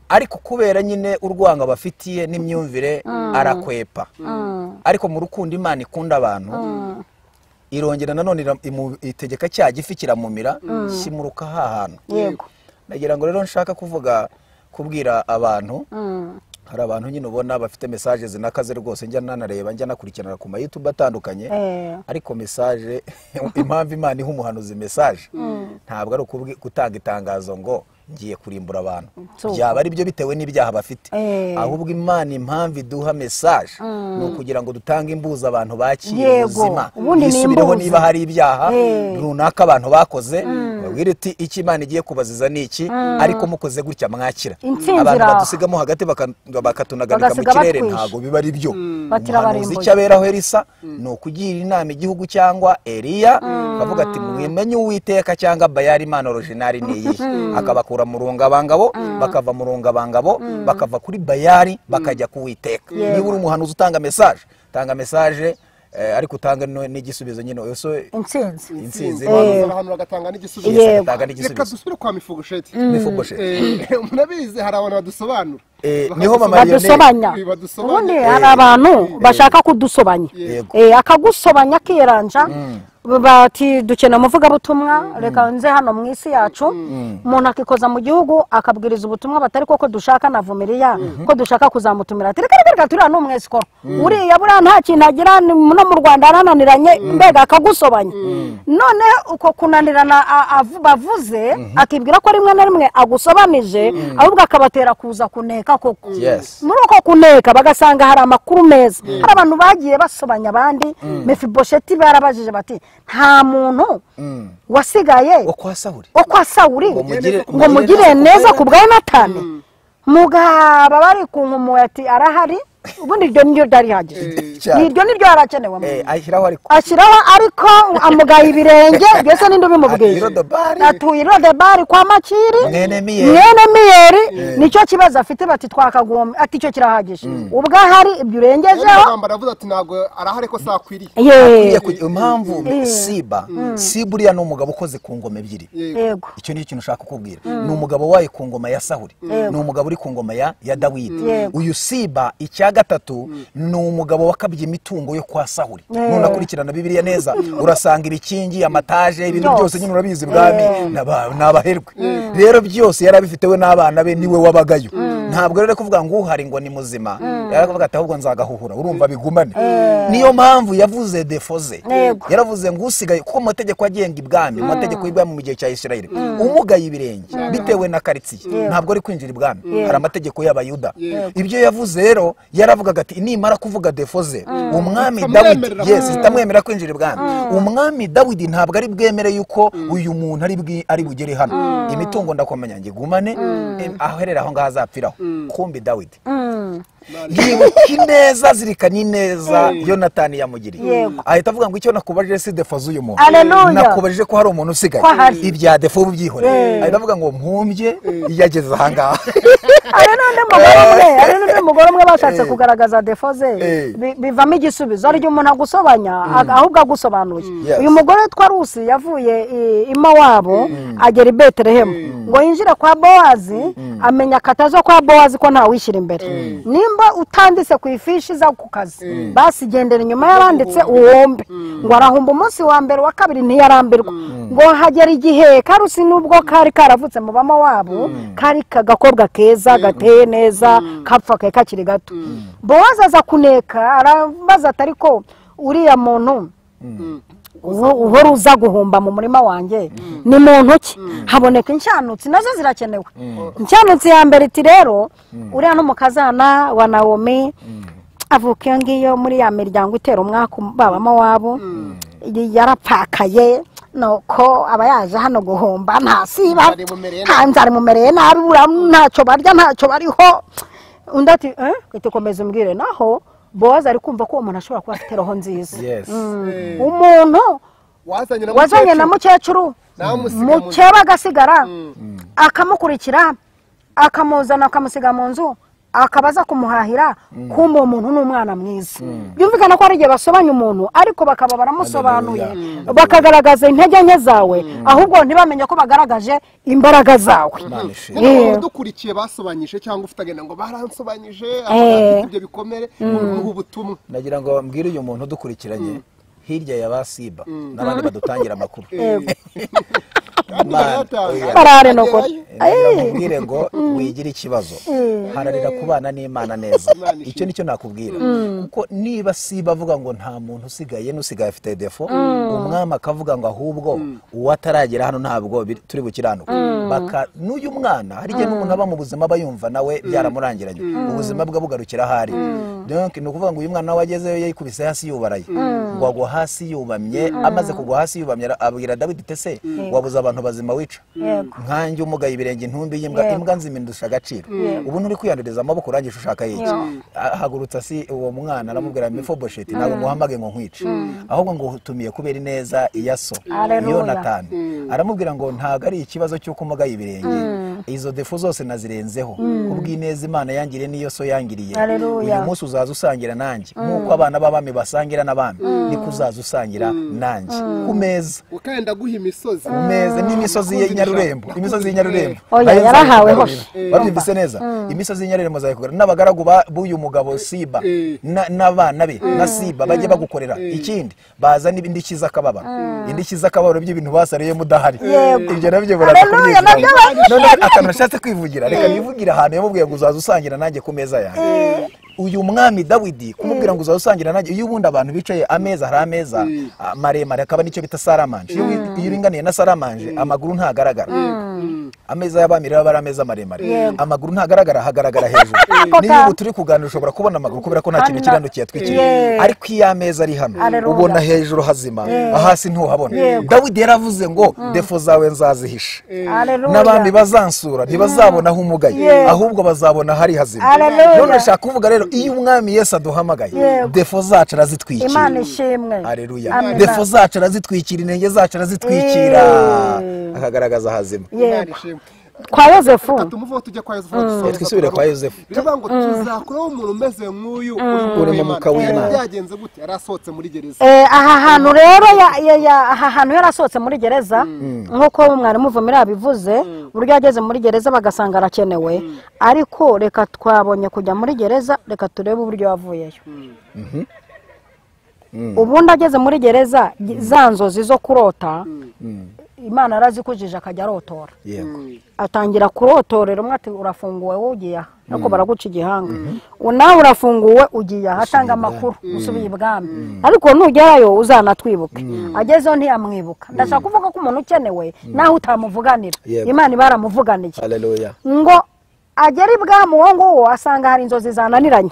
Ariko kubera nyine urwanga bafitiye n'imyumvire arakwepa. Ariko mu rukundo Imana ikunda abantu, irongera nanone itegeka cya gifi kiramumira kimuruka hahantu. Yego. Nagira ngo rero nshaka kuvuga kubwira abantu, hari abantu nyine ubona bafite message zinakaze rwose, njya nanareba njya nakurikirana ku ma YouTube atandukanye, ariko message impamvu Imana iha umuhanuzi message ntabwo ari gutanga itangazo ngo ngiye kurimbura abantu, byaba ari byo bitewe n'ibyaha bafite, ahubwo Imana impamvu iduha message ni ukugira ngo dutange imbuza abantu bakire ubuzima, bisubireho niba hari ibyaha runaka abantu bakoze, babwire iti iki Imana igiye kubaziza ni iki, ariko mukoze gutya mwakira. Abantu badusigamo hagati bakatunagarika mu kirere ntabwo biba ari byo. Umuhanuzi icyo aberaho Elisa ni ukugira inama igihugu cyangwa Eliya, akavuga ati mwimenye Uwiteka cyangwa Bayali Imana original ni iyihe, akabakura mu rungabangabo, bakava mu rungabangabo, bakava kuri Bayali bakajya ku Uwiteka. Niba uri umuhanuzi utanga message, tanga message ariko utanga n'igisubizo nyine, intsinzi abantu bagatanga n'igisubizo. Reka dusubire kwa Mifugosheti. Murabizi hari abantu badusobanura, niho badusobanya. Ubundi hari abantu bashaka kudusobanya, akagusobanya akiranja Bati dukena umuvugabutumwa, reka nze hano mu isi yacu. Umuntu akikoza mu gihugu akabwiriza ubutumwa batari koko dushaka na Vumiriya, ko dushaka kuzamutumira. Ati reka reka turiya ni umwesikoro, uriya buriya nta kintu agira no mu Rwanda arananiranye, mbega akagusobanya. None uko kunanirana bavuze akibwira ko rimwe na rimwe agusobanije, ahubwo akabatera kuza kuneka koko. Muri uko kuneka bagasanga hari amakuru meza. Hari abantu bagiye basobanya abandi. Mefibosheti barabajije bati nta muntu wasigaye wo kwa Sawuli ngo mugire neza ku bwa Yonatani. Mugaba bari kunkumuye ati arahari. Ubundi iryo niryo ryari rihagije, iryo niryo yarakenewe. Ashyiraho ariko, ashyiraho ariko amugaye ibirenge byose ninde ubimubwiye? Atuye i Lodebari kwa Makiri mwene Miyeri, nicyo kibazo afite. Bati twakagombye, ati icyo kirahagije ubwo ahari ibyo urengejeho. Aravuze ati ntabwo arahari ko sakwiriye. Impamvu Siba, Siba uriya ni umugabo ukoze ku ngoma ebyiri. Icyo ni ikintu ushaka kukubwira. Ni umugabo waye ku ngoma ya Sawuli, ni umugabo uri ku ngoma ya Dawidi. Uyu Siba icya gatatu ni umugabo wakabye imitungo yo kwa Sawuli. None akurikirana Bibiliya neza urasanga ibikingi, amataje, ibintu byose nyine urabizi bwami n'abaherwe. Rero byose yarabifite we n'abana be, niwe wabagayo. Ntabwo rero kuvuga ngo uhari ngo ni muzima, yarakuvuga ati ahubwo nzagahuhura, urumva bigumane. Niyo mpamvu yavuze défauts ze, yaravuze ngo usigaye, kuko mu mategeko agenga ibwami, mu mategeko y'ibwami mu gihe cya Isirayeli, umugaye ibirenge bitewe na karitsiye ntabwo ari kwinjira ibwami. Hari amategeko y'Abayuda. Ibyo yavuze rero yaravugaga ati nimara kuvuga défauts ze, umwami Dawidi, yes, itamwemera kwinjira ibwami, umwami Dawidi ntabwo ari bwemere yuko uyu muntu ari bugere hano, imitungo ndakomenya ngigumane, aherera aho ngaho azapfiraho. Kumbi Dawidi yibuka ineza, zirikana ineza Yonatani yamugiriye, ahita avuga ngo icyo nakubajije si défauts z'uyu muntu, nakubajije ko hari umuntu usigaye, ibya défauts ubyihoreye. Ahita avuga ngo mpumbye yageze ahangaha. Hari n'undi mugore umwe, hari n'undi mugore umwe bashatse kugaragaza défauts ze, bivamo igisubizo. Hari igihe umuntu agusobanya ahubwo agusobanuye. Uyu mugore witwa Rusi yavuye i Mowabu agera i Betelehemu ngo yinjire kwa Bowazi, amenya akatazo kwa Bowazi ko ntawishyira imbere. Nimba utanditse ku ifishi za ku kazi, basi gendera inyuma y'abanditse uwombe. Ngo arahumba umunsi wa mbere, wa kabiri, ntiyarambirwa. Ngo hagera igihe Karusi, nubwo kari karavutse mu Bamowabu, kari kagakobwa keza gateye neza, kapfa kari kakiri gato. Bowazi aza kuneka, arabaza ati ariko uriya muntu uhora uza guhumba mu murima wanjye ni muntu ki? Haboneka inshanutsi, nazo zirakenewe. Inshanutsi ya mbere iti rero uriya n'umukazana wa Nawomi, avuka iyo ngiyo muri ya miryango itera umwaka babamo wabo, yarapfakaye, nuko aba yaje hano guhomba ntasiba, nta nzara imumereye nabi, ntacyo barya, ntacyo bariho. Undi ati eh komeza umbwire. Naho Bowazi ari kumva ko uwo muntu ashobora kuba afite roho nziza, umuntu wazanye na mukecuru, mukeba agasigara akamukurikira, akamuzana akamusiga mu nzu, akaba aza kumuhahira, kumva uwo muntu ni umwana mwiza. Byumvikana ko hari igihe basobanya umuntu ariko bakaba baramusobanuye, bakagaragaza intege nke zawe, ahubwo ntibamenye ko bagaragaje imbaraga zawe. Dukurikiye basobanyije cyangwa ufite agenda ngo baransobanyije, afite ibyo bikomere, ubu butumwa. Nagira ngo mbwire uyu muntu udukurikiranye hirya ya ba Siba n'abandi badutangira amakuru, barare no kuri mubwire ngo wigire ikibazo, haranira kubana n'Imana neza. Icyo nicyo nakubwira, kuko niba Siba avuga ngo nta muntu usigaye, n'usigaye afite défaut, umwami akavuga ngo ahubwo uwo ataragera hano ntabwo turi bukiranuke. N'uyu mwana hari igihe n'umuntu aba mu buzima aba yumva nawe byaramurangiranye, ubuzima bwe bugarukira ahari. Ni ukuvuga ngo uyu mwana we agezeyo yikubise hasi yubaraye, ngo agwa hasi yubamye. Amaze kugwa hasi yubamye abwira Dawidi tese wabuze abantu bazima wica nkanjye umugaye ibirenge, intumbi y'imbwa, imbwa nzima indusha agaciro, ubu nturi kwiyanduriza amaboko urangije ushaka iki? Ahagurutsa si uwo mwana aramubwira Mefibosheti, ntabwo nguhamage ngo nkwice, ahubwo ngo utumiye kubera ineza iya so Yonatani. Aramubwira ngo ntabwo ari ikibazo cy'uko umugaye ibirenge. Izo defo zose nazirenzeho kubw'ineza Imana yangiriye n'iyo so yangiriye. Haleluya. Uyu munsi uzaza usangira nanjye nk'uko abana b'abami basangira n'abami, niko uzaza usangira nanjye ku meza. Ukenda guha imisozi. Ku meza n'imisozi y'Inyarurembo, imisozi y'Inyarurembo. Oya, Nayo yarahawe nzayikugarurira. hose. Babyumvise neza, imisozi y'Inyarurembo nzayikugarurira n'abagaragu b'uyu mugabo Siba n'abana be na Siba bajye bagukorera. Ikindi baza n'indishyi z'akababaro, indishyi z'akababaro by'ibintu basariye mudahari. Yego. Ibyo nabyo baraza Haleluya, kubyizigama. nabyo None akantu nashatse kwivugira, reka nivugire ahantu yamubwiye ngo uzaza usangira nanjye ku meza yanjye. Uyu mwami Dawidi kumubwira ngo uzaza usangira nanjye, iyo ubundi abantu bicaye ameza, hari ameza maremare akaba nicyo bita saramanje. Iyo uringaniye na saramanje amaguru ntagaragara. Ameza y'abami rero aba ari ameza maremare, amaguru ntagaragara, hagaragara hejuru. Niyo ubu turi kuganira ushobora kubona amaguru kubera ko nta kintu Kandi kirandukiye atwikiriye. Yeah. Ariko iyo ameza ari hano Haleluya. ubona hejuru hazima, hasi ntuhabona. Yego. Dawidi yaravuze ngo defo zawe nzazihisha, Haleluya. n'abami bazansura ntibazabona aho umugaye, Yego. ahubwo bazabona hari hazima. Haleluya. None ndashaka kuvuga rero iyo umwami Yesu aduhamagaye, Yego. defo zacu arazitwikira. Imana ishimwe. Haleluya. Amen. Defo zacu arazitwikira, intenge zacu arazitwikira, akagaragaza hazima. Imana Yego. ishimwe. Kwa Yozefu. Reka tumuveho tujye kwa Yozefu dusoze. Twisubire kwa Yozefu. Biravuga ngo tuzakuraho umuntu umeze nk'uyu Uri mu mwuka w'Imana. Byagenze gute? Yarasohotse muri gereza. Aha hantu rero aha hantu yarasohotse muri gereza nk'uko mwarimu Muvumira yabivuze, uburyo yageze muri gereza bagasanga arakenewe. Ariko reka twabonye kujya muri gereza, reka turebe uburyo yavuyeyo. Ubundi ageze muri gereza, za nzozi zo kurota Imana yarazikujije akajya arotora. Yego. Atangira kurotorera umwe ati urafunguwe wowe ugiye aha, ariko baraguca igihanga, nawe urafunguwe ugiye aha, atanga amakuru usubiye ibwami, ariko nugerayo uzanatwibuke. Agezeho ntiyamwibuka. Ndashaka kuvuga ko umuntu ukenewe naho utamuvuganira, Yego. Imana ibaramuvuganiye. Haleluya. Ngo agere ibwami uwo nguwo asanga hari inzozi zananiranye.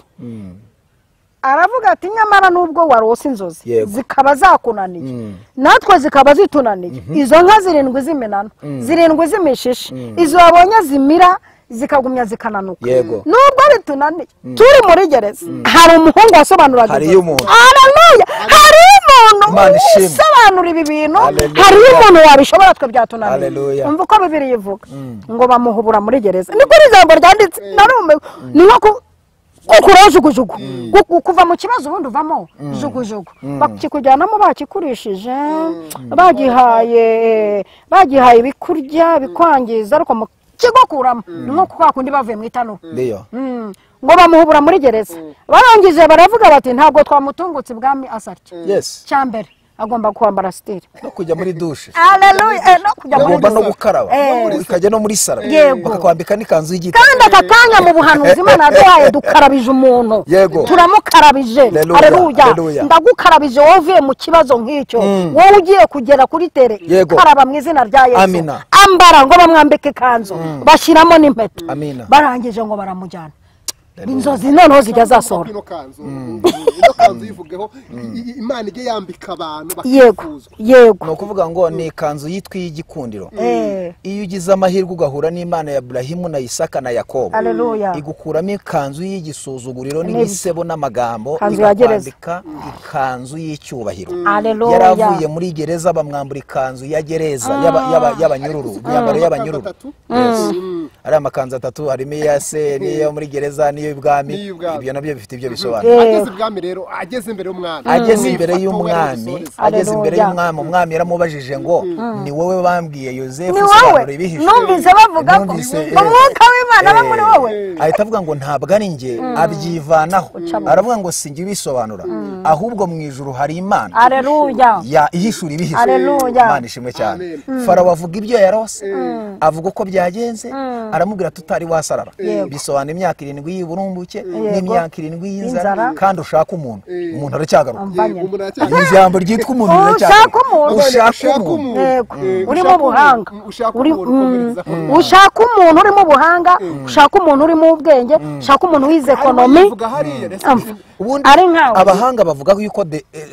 Aravuga ati nyamara nubwo warose inzozi Yego. zikaba zakunaniye, natwe zikaba zitunaniye, izo nka zirindwi z'iminano, zirindwi z'imishishi, izo wabonye zimira zikagumya zikananuka, Yego. nubwo bitunaniye turi muri gereza, hari umuhungu wasobanuraga Hariyo inzozi. umuntu. Haleluya, hariyo umuntu Imana ishimwe. usobanura ibi bintu, Haleluya. hariyo umuntu wabishobora twe byatunaniye. Haleluya. Umva uko Bibiliya ivuga ngo bamuhubura muri gereza, niko iri jambo ryanditse, narumiwe. Ni nko gukuraho jugujugu, kuva mu kibazo ubundi uvamo jugujugu, bakikujyanamo bakikurishije, bagihaye ibikurya bikwangiza, ariko mu kigokuramo ni nko kwa kundi bavuye mu itanura. Ndiyo. Ngo bamuhubura muri gereza, barangije baravuga bati ntabwo twamutungutse ibwami asatya. Yes. Cyambere agomba kwambara sitire. No kujya muri dushe. Haleluya. No kujya muri Ugomba no dushe. gukaraba, ukajya no muri saro, Yego. bakakwambika n'ikanzu y'igiti. Kandi aka kanya mu buhanuzi Imana yaduhaye dukarabije umuntu. Yego. Turamukarabije. Haleluya. Haleluya. Haleluya. Ndagukarabije wowe uvuye mu kibazo nk'icyo, wowe ugiye kugera kuri tere, Yego. karaba mu izina rya Yesu. Amina. Ambara ngo bamwambike ikanzu, bashyiramo n'impeta. Amina. Barangije ngo baramujyana. Inzozi noneho zijya zasohora. Ino kanzu, ino kanzu yivugeho, Imana ijye yambika abantu Yego. bakifuzwa. Yego. Ni ukuvuga ngo ni ikanzu yitwa iy'igikundiro. Eh. Iyo ugize amahirwe ugahura n'Imana ya Aburahimu na Isaka na Yakobo, Haleluya. igukuramo ikanzu y'igisuzuguriro Nibyo. n'igisebo n'amagambo, Ikanzu ya gereza. ikakwambika ikanzu y'icyubahiro. Haleluya. Yaravuye muri gereza bamwambura ikanzu ya gereza y'abanyururu, imyambaro y'abanyururu. Atatu. Yes. Ari amakanzu atatu, harimo iya se n'iyo muri gereza n'iyo ibwami. N'iy'ibwami. Ibyo nabyo bifite ibyo bisobanura. Ageze ibwami rero, ageze imbere y'umwami. Ageze imbere Umwifato we y'umwami, n'udusoreze. ageze imbere Haleluya. y'umwami, umwami yaramubajije ngo ni wowe bambwiye Yozefu Ni wowe usobanura ibihishe. numvise bavuga ko Numvise, umwuka w'Imana aba muri wowe. Ahita avuga ngo ntabwo ari njye, abyivanaho. Aravuga ngo si njye ubisobanura, ahubwo mu ijuru hari Imana Haleluya. ya ihishura ibihishe. Haleluya. Imana ishimwe cyane. Farawo avuga ibyo yarose, avuga uko byagenze, aramubwira tutari wasarara. Bisobanura imyaka 7 y'uburumbuke n'imyaka 7 y'inzara, Inzara. kandi ushaka umuntu, umuntu aracyagaruka. Umvanye. Umuntu aracyagaruka. Ijambo ryitwa umuntu Ushaka riracyagaruka. umuntu. Ushaka umuntu. Yego. Urimo Ushaka ubuhanga. umuntu, ushaka Uri- umuntu ukomereza. Ushaka umuntu urimo ubuhanga, ushaka umuntu urimo ubwenge, ushaka umuntu wize ekonomi. Yivuga hariya, rese- Ubundi Ari nkawe. abahanga bavuga yuko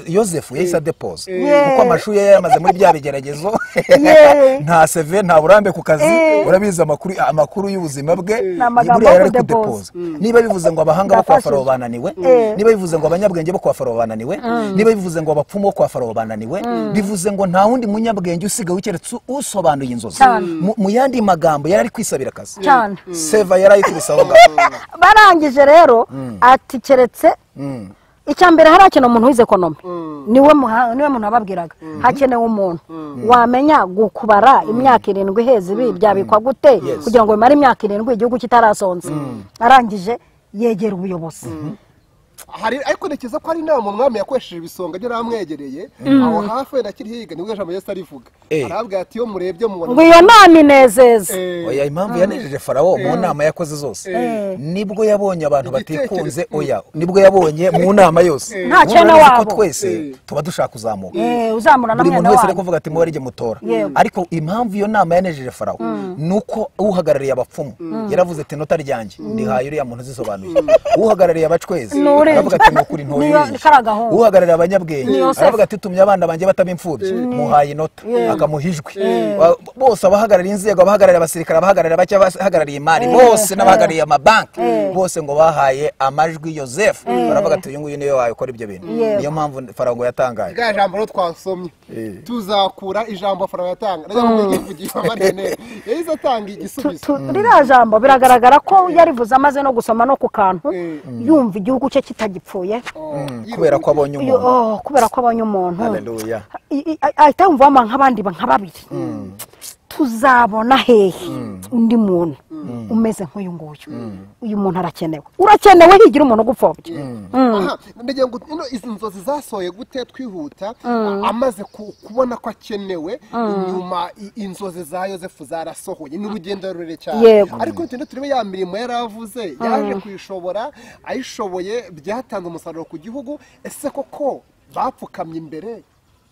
Yozefu yahise adepoza, kuko amashuri ye yamaze muri bya bigeragezo. Yeah. Nta seve, nta burambe ku kazi, urabizi amakuru Amakuru y'ubuzima bwe buriya yari kudepoza. Niba bivuze ngo abahanga bo kwa Farawo bananiwe, niba bivuze ngo abanyabwenge bo kwa Farawo bananiwe, niba bivuze ngo abapfumu bo kwa Farawo bananiwe, bivuze ngo nta wundi munyabwenge usigaye ukeretse usobanuye inzozi. Mu yandi magambo yari ari kwisabira akazi. Seva yari ayikubise aho ngaho. Barangije rero ati keretse icya mbere harakenewe umuntu wize economy, niwe muntu wababwiraga hakenewe umuntu wamenya gukubara imyaka 7 iheze ibi byabikwa gute kugira ngo bimare imyaka 7 igihugu kitarasonza. Arangije yegera ubuyobozi. Hari ariko ntekereza ko ari inama umwami yakoresheje ibisonga byo ramwegereye aho hafi wenda akiri higa, nibwo ijambo Yesu arivuga arabwira ati iyo murebye mubona ngo iyo nama inezeza. Oya, impamvu yanejeje Farawo mu nama yakoze zose nibwo yabonye abantu batikunze. Oya, nibwo yabonye mu nama yose nta cyane wabo twese tuba dushaka kuzamuka, uzamura na mwene wese ari kuvuga ati mubarige mutora. Ariko impamvu iyo nama yanejeje Farawo nuko uhagarariye abapfumu yaravuze ati nota ryanjye ndihaye uriya muntu zisobanuye, uhagarariye abacwezi aravuga ati nukuri ntoye, uhagarariye abanyabwenge aravuga ati tumye abana banjye bataba imfubyi muhaye inota, akamuha ijwi. Bose abahagarariye inzego, abahagarariye abasirikare, abahagarariye abacya, abahagarariye imari, bose n'abahagarariye amabanki, bose ngo bahaye amajwi Yosefu, baravuga ati uyu nguyu niwe wayikora ibyo bintu. Niyo mpamvu Farawo ngo yatangaye. Bwa jambo rero twasomye tuzakura ijambo Farawo yatanga yahise atanga igisubizo. Ririya jambo biragaragara ko yarivuze amaze no gusoma no ku kantu, yumva igihugu cye kitagipfuye kubera ko abonye umuntu. Kubera ko abonye umuntu. Haleluya. Ahita yumva nk'abandi nka babiri, tuzabona hehe undi muntu umeze nk'uyu nguyu? Uyu muntu arakenewe, urakenewe, higira umuntu ugupfobya. Ndagira ngo izi nzozi zasohoye gute twihuta, amaze kubona ko akenewe nyuma inzozi za Yosefu zarasohoye, ni urugendo rurerure cyane. Ariko tugende turebe ya mirimo yaravuze yaje kuyishobora, ayishoboye byatanze umusaruro ku gihugu. Ese koko bapfukamye imbere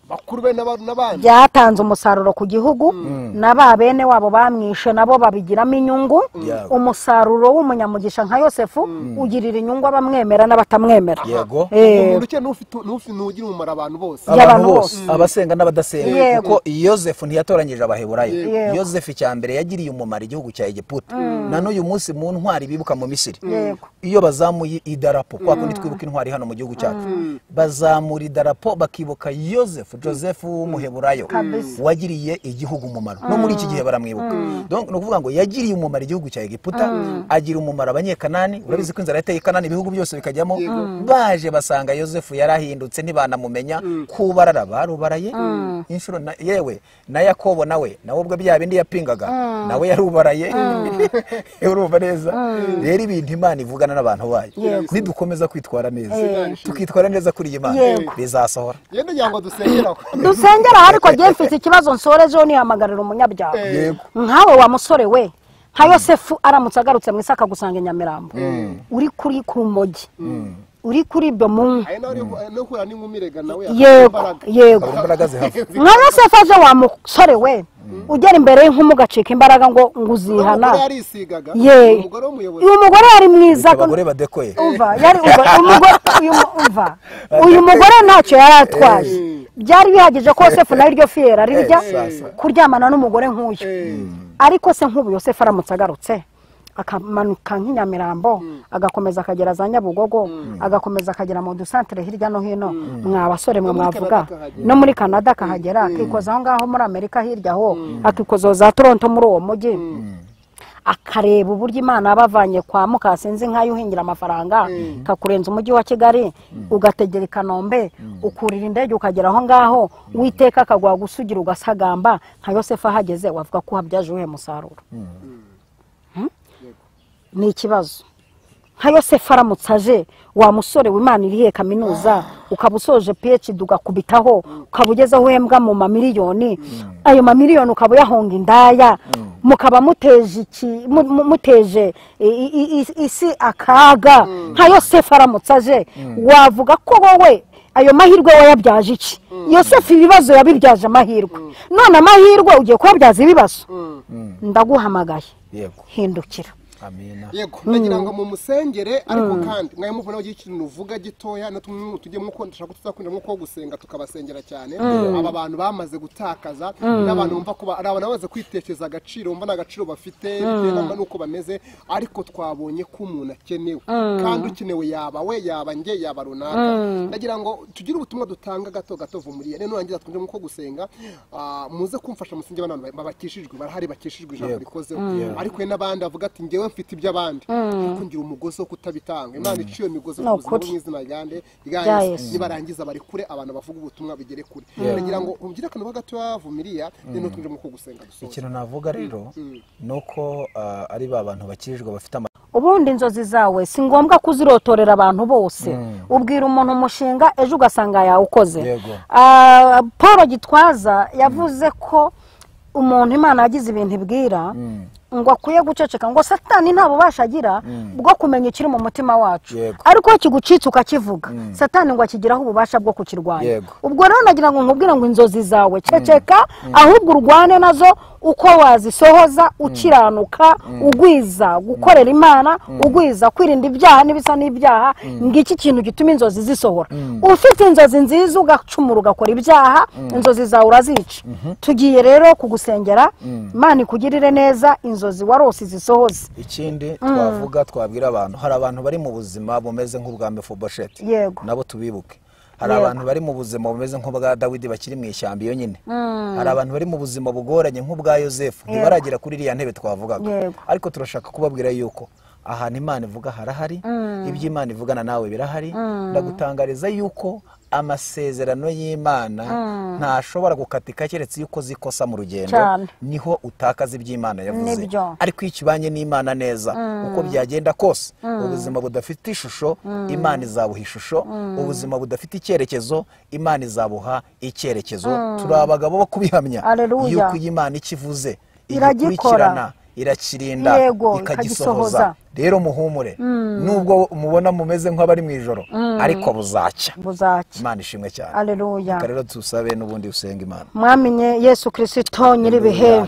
bakuru be n'abandi? Byatanze umusaruro ku gihugu, na ba bene wabo bamwishe nabo babigiramo inyungu. Umusaruro w'umunyamugisha nka Yosefu ugirira inyungu abamwemera n'abatamwemera. Yego, umuntu ukene n'ugira umumaro abantu bose, abantu bose, abasenga n'abadasenga. Kuko Yosefu ntiyatoranyije Abaheburayo. Yosefu icya mbere yagiriye umumaro igihugu cya Egiputa. Na n'uyu munsi mu ntwari bibuka mu Misiri, iyo bazamuye idarapo kwa kundi twibuka intwari hano mu gihugu cyacu, bazamura idarapo bakibuka Yosefu, Joseph w'umuheburayo wagiriye igihugu umumaro. No muri iki gihe baramwibuka. Donc no kuvuga ngo yagiriye umumaro igihugu cya Egiputa, agira umumaro abanyekanani. Urabizi ko inzara yateye Kanani, ibihugu byose bikajyamo, baje basanga Yosefu yarahindutse ntibanamumenya, kubarara barubaraye inshuro. Yewe na Yakobo nawe ubwo bya bindi yapingaga nawe yarubaraye. Urumva neza rero ibintu Imana ivugana n'abantu bayo, nidukomeza kwitwara neza, tukitwara neza kuri iyi Mana bizasohora. Yenda ngo dusengera dusengera. Ariko giye mfite ikibazo nsorejeho nihamagarira umunyabyaha nkawe wa musore we, nka Yosefu aramutse agarutse mu isaka gusanga Nyamirambo, uri kuri kurumogi, uri kuri ibyo mu yego yego, nka Yosefu aje wa musore we ugera imbere y'inkumi ugacika imbaraga ngo nguzihana. Ye, uyu mugore yari mwiza, umva yari umva uyu mugore ntacyo yari atwaje, byari bihagije ko Yosefu nawe iryo fiyera rirya kuryamana n'umugore nk'uyu. Ariko se nk'ubu Yosefu aramutse agarutse akamanuka nk'inyamirambo, agakomeza akagera za Nyabugogo, agakomeza akagera mu dusantere hirya no hino, mwa basore mwe mwavuga no muri Canada akahagera, akikoza aho ngaho muri Amerika hirya aho, akikoza za Toronto muri uwo mujyi, akareba uburyo Imana abavanye kwa Mukasinzi nkayo uhingira amafaranga kakurenza umujyi wa Kigali, ugategera i Kanombe, ukurira indege ukagera aho ngaho, Uwiteka akagwa gusugira ugasagamba. Nka Yosefu ahageze wavuga ko habyaje uhe musaruro? Ni ikibazo. Nka Yosefu aramutse aje wa musore w'Imana irihe kaminuza, ukaba usoje PhD ugakubitaho, ukaba ugeze aho uhembwa mu mamiliyoni, ayo mamiliyoni ukaba uyahonga indaya, mukaba muteje iki, muteje isi akaga. Nka Yosefu aramutse aje wavuga ko wowe ayo mahirwe wayabyaje iki? Yosefu ibibazo yabibyaje amahirwe, none amahirwe ugiye kuyabyaza ibibazo. Ndaguhamagaye, hindukira. Amina. Yego, ndagira ngo mu musengere, ariko kandi mwaye muvuna ugiye ikintu uvuga gitoya no tujye muko ndashaka tuzakunda nko gusenga tukabasengera cyane. Aba bantu bamaze gutakaza n'abantu bumva ko ari abantu bamaze kwitekereza agaciro, bumva n'agaciro bafite bitewe n'uko bameze, ariko twabonye ko umuntu akenewe kandi ukenewe yaba we, yaba nge, yaba runaka. Ndagira ngo tugire ubutumwa dutanga gato gato vumuriye rero nurangiza twinjire mu gusenga. Muze kumfasha musenge abantu babakishijwe, barahari bakishijwe ijambo rikozeho, ariko n'abandi avuga ati ngewe mfite iby'abandi ariko ngira umugozi wo kutabitanga. Imana iciye imigozi mu buzima mu izina rya Yesu. Nibarangiza bari kure abantu bavuga ubutumwa bigere kure. Ndagira ngo umugire akantu gato yavumiria rero twinjire mu gusenga dusoza. Ikintu navuga rero nuko ari ba bantu bakirijwe bafite ubundi inzozi zawe si ngombwa kuzirotorera abantu bose. Ubwira umuntu umushinga ejo ugasanga yawukoze. Paul Gitwaza yavuze ko umuntu Imana yagize ibintu ibwira ngo akwiye guceceka, ngo Satani nta bubasha agira bwo kumenya ikiri mu mutima wacu, ariko iyo kigucitse ukakivuga Satani ngo akigiraho ububasha bwo kukirwanya. Ubwo rero nagira ngo nkubwire ngo inzozi zawe ceceka, ahubwo urwane nazo uko wazisohoza ukiranuka, ugwiza gukorera Imana, ugwiza kwirinda ibyaha n'ibisa n'ibyaha. Ngiki kintu gituma inzozi zisohora. Ufite inzozi nziza ugacumura ugakora ibyaha, inzozi zawe urazica. Tugiye rero kugusengera, Imana ikugirire neza, inzozi warose zisohoze. Ikindi twavuga twabwira abantu, hari abantu bari mu buzima bumeze nk'ubwa Mefibosheti, nabo tubibuke. Hari abantu bari mu buzima bumeze nk'ubwa Dawidi bakiri mu ishyamba iyo nyine. Hari abantu bari mu buzima bugoranye nk'ubwa Yosefu, ntibaragera kuri iriya ntebe twavugaga. Ariko turashaka kubabwira yuko ahantu Imana ivuga harahari, ibyo Imana ivugana nawe birahari. Ndagutangariza yuko amasezerano y'Imana ntashobora gukatika keretse yuko zikosa mu rugendo, niho utakaza iby'Imana yavuze. Ariko iyo ukibanye n'Imana neza uko byagenda kose, ubuzima budafite ishusho Imana izabuha ishusho, ubuzima budafite icyerekezo Imana izabuha icyerekezo. Turi abagabo bo kubihamya yuko Imana ikivuze iragikurikirana, irakirinda, ikagisohoza. Rero muhumure, nubwo mubona mumeze nk'abari mu ijoro, ariko buzacya. Imana ishimwe cyane. Haleluya. Rero tusabe n'ubundi usenga Imana. Mwamenye Yesu Kristo nyiribihe,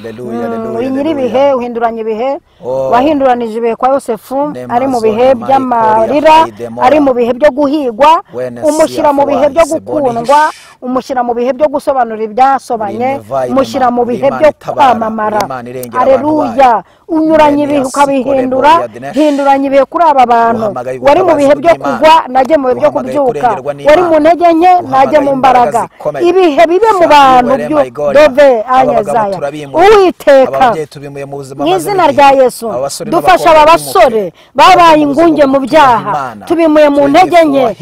nyiribihe uhinduranye ibihe, wahinduranije ibihe kwa Yosefu ari mu bihe by'amarira, ari mu bihe byo guhigwa, umushyira mu bihe byo gukundwa, umushyira mu bihe byo gusobanura ibyasobanye, umushyira mu bihe byo kwamamara. Haleluya. Unyuranye ibihe ukabihindura, hinduranye ibihe kuri aba bantu. Wari mu bihe byo kugwa, najye mu bihe byo kubyuka. Wari mu ntege nke, najye mu mbaraga. Ibihe bibe mu bantu dove anyazaya. Uwiteka, mu izina rya Yesu, dufasha aba basore babaye ingunge mu byaha, tubimuye mu ntege nke,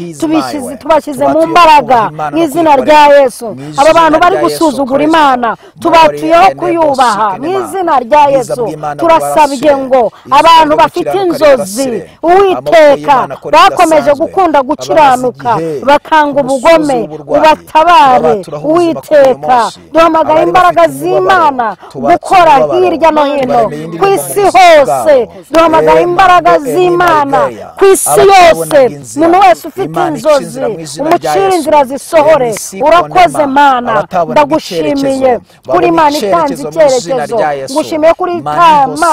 tubashyize mu mbaraga mu izina rya Yesu. Aba bantu bari gusuzugura Imana, tubatuyeho kuyubaha mu izina rya Yesu. Turasabye ngo abantu bafite inzozi, Uwiteka, bakomeje gukunda gukiranuka, bakanga ubugome, ubatabare. Uwiteka, duhamagaye imbaraga z'Imana gukora hirya no hino ku isi hose. Duhamagaye imbaraga z'Imana ku isi yose. Umuntu wese ufite inzozi, umucire inzira zisohore. Urakoze Mana, ndagushimiye kuri Imana itanze icyerekezo, ngushimiye kuri Imana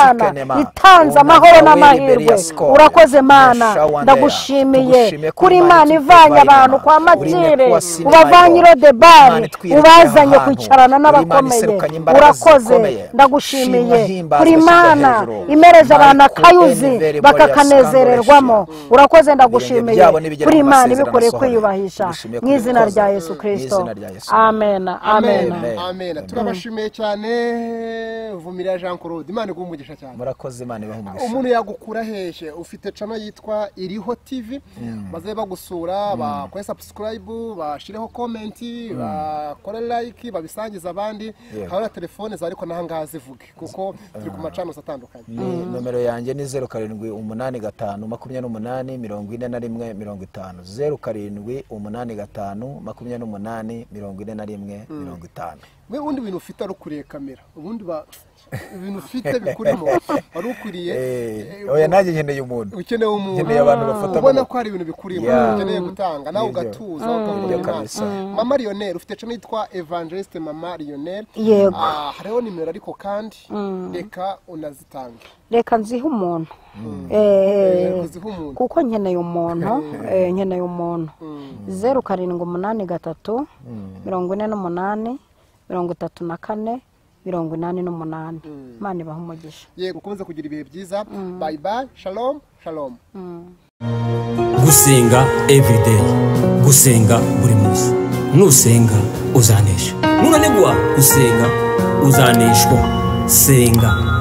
itanze amahoro n'amahirwe. Urakoze Mana, ndagushimiye kuri Imana ivanye abantu kwa Makire, ubavanye i Lodebari, ubazanye kwicarana n'abakomeye. Urakoze, ndagushimiye kuri Imana imereje abantu akayuzi bakakanezererwamo. Urakoze, ndagushimiye kuri Imana ibikoreye kwiyubahisha mu izina rya Yesu Kristo. Amen, amen, amen. Turabashimiye cyane Vumilia Jean Claude, Imana iguhe umugisha cyane. Murakoze, Imana ibahe umugisha. Umuntu yagukura hehe? Ufite channel yitwa Iriho TV, baze bagusura, bakore subscribe, bashireho comment, bakore like, babisangiza abandi. Hari na telefone za ariko nahangaha zivuge kuko turi ku macano atandukanye. Ni nomero yanjye ni 0785 28 41 50, 0785 28 41 50. We ubundi bintu ufite ari kureba kamera, ubundi Ibintu ufite bikurimo wari ukwiriye. Oya, nanjye nkeneye umuntu. Ukeneye umuntu. Nkeneye abantu bafata ubona amaboko. ko hari ibintu bikurimo ukeneye gutanga nawe, ugatuza, ukavuga Nibyo Imana. kabisa. Mama Lionel, ufite channel yitwa Evangeliste Mama Lionel. Yego. Ah, hariho nimero, ariko kandi reka unazitange. Reka nzihe umuntu. Kuziha umuntu. Kuko nkeneye umuntu, nkeneye umuntu. 0783 48 34 88. Imana ibaha umugisha. Yego, ukomeze kugira ibihe byiza. Bye bye, shalom shalom. Gusenga everyday, gusenga buri munsi. Nusenga uzanesha, nunanigwa gusenga uzaneshwa. Senga.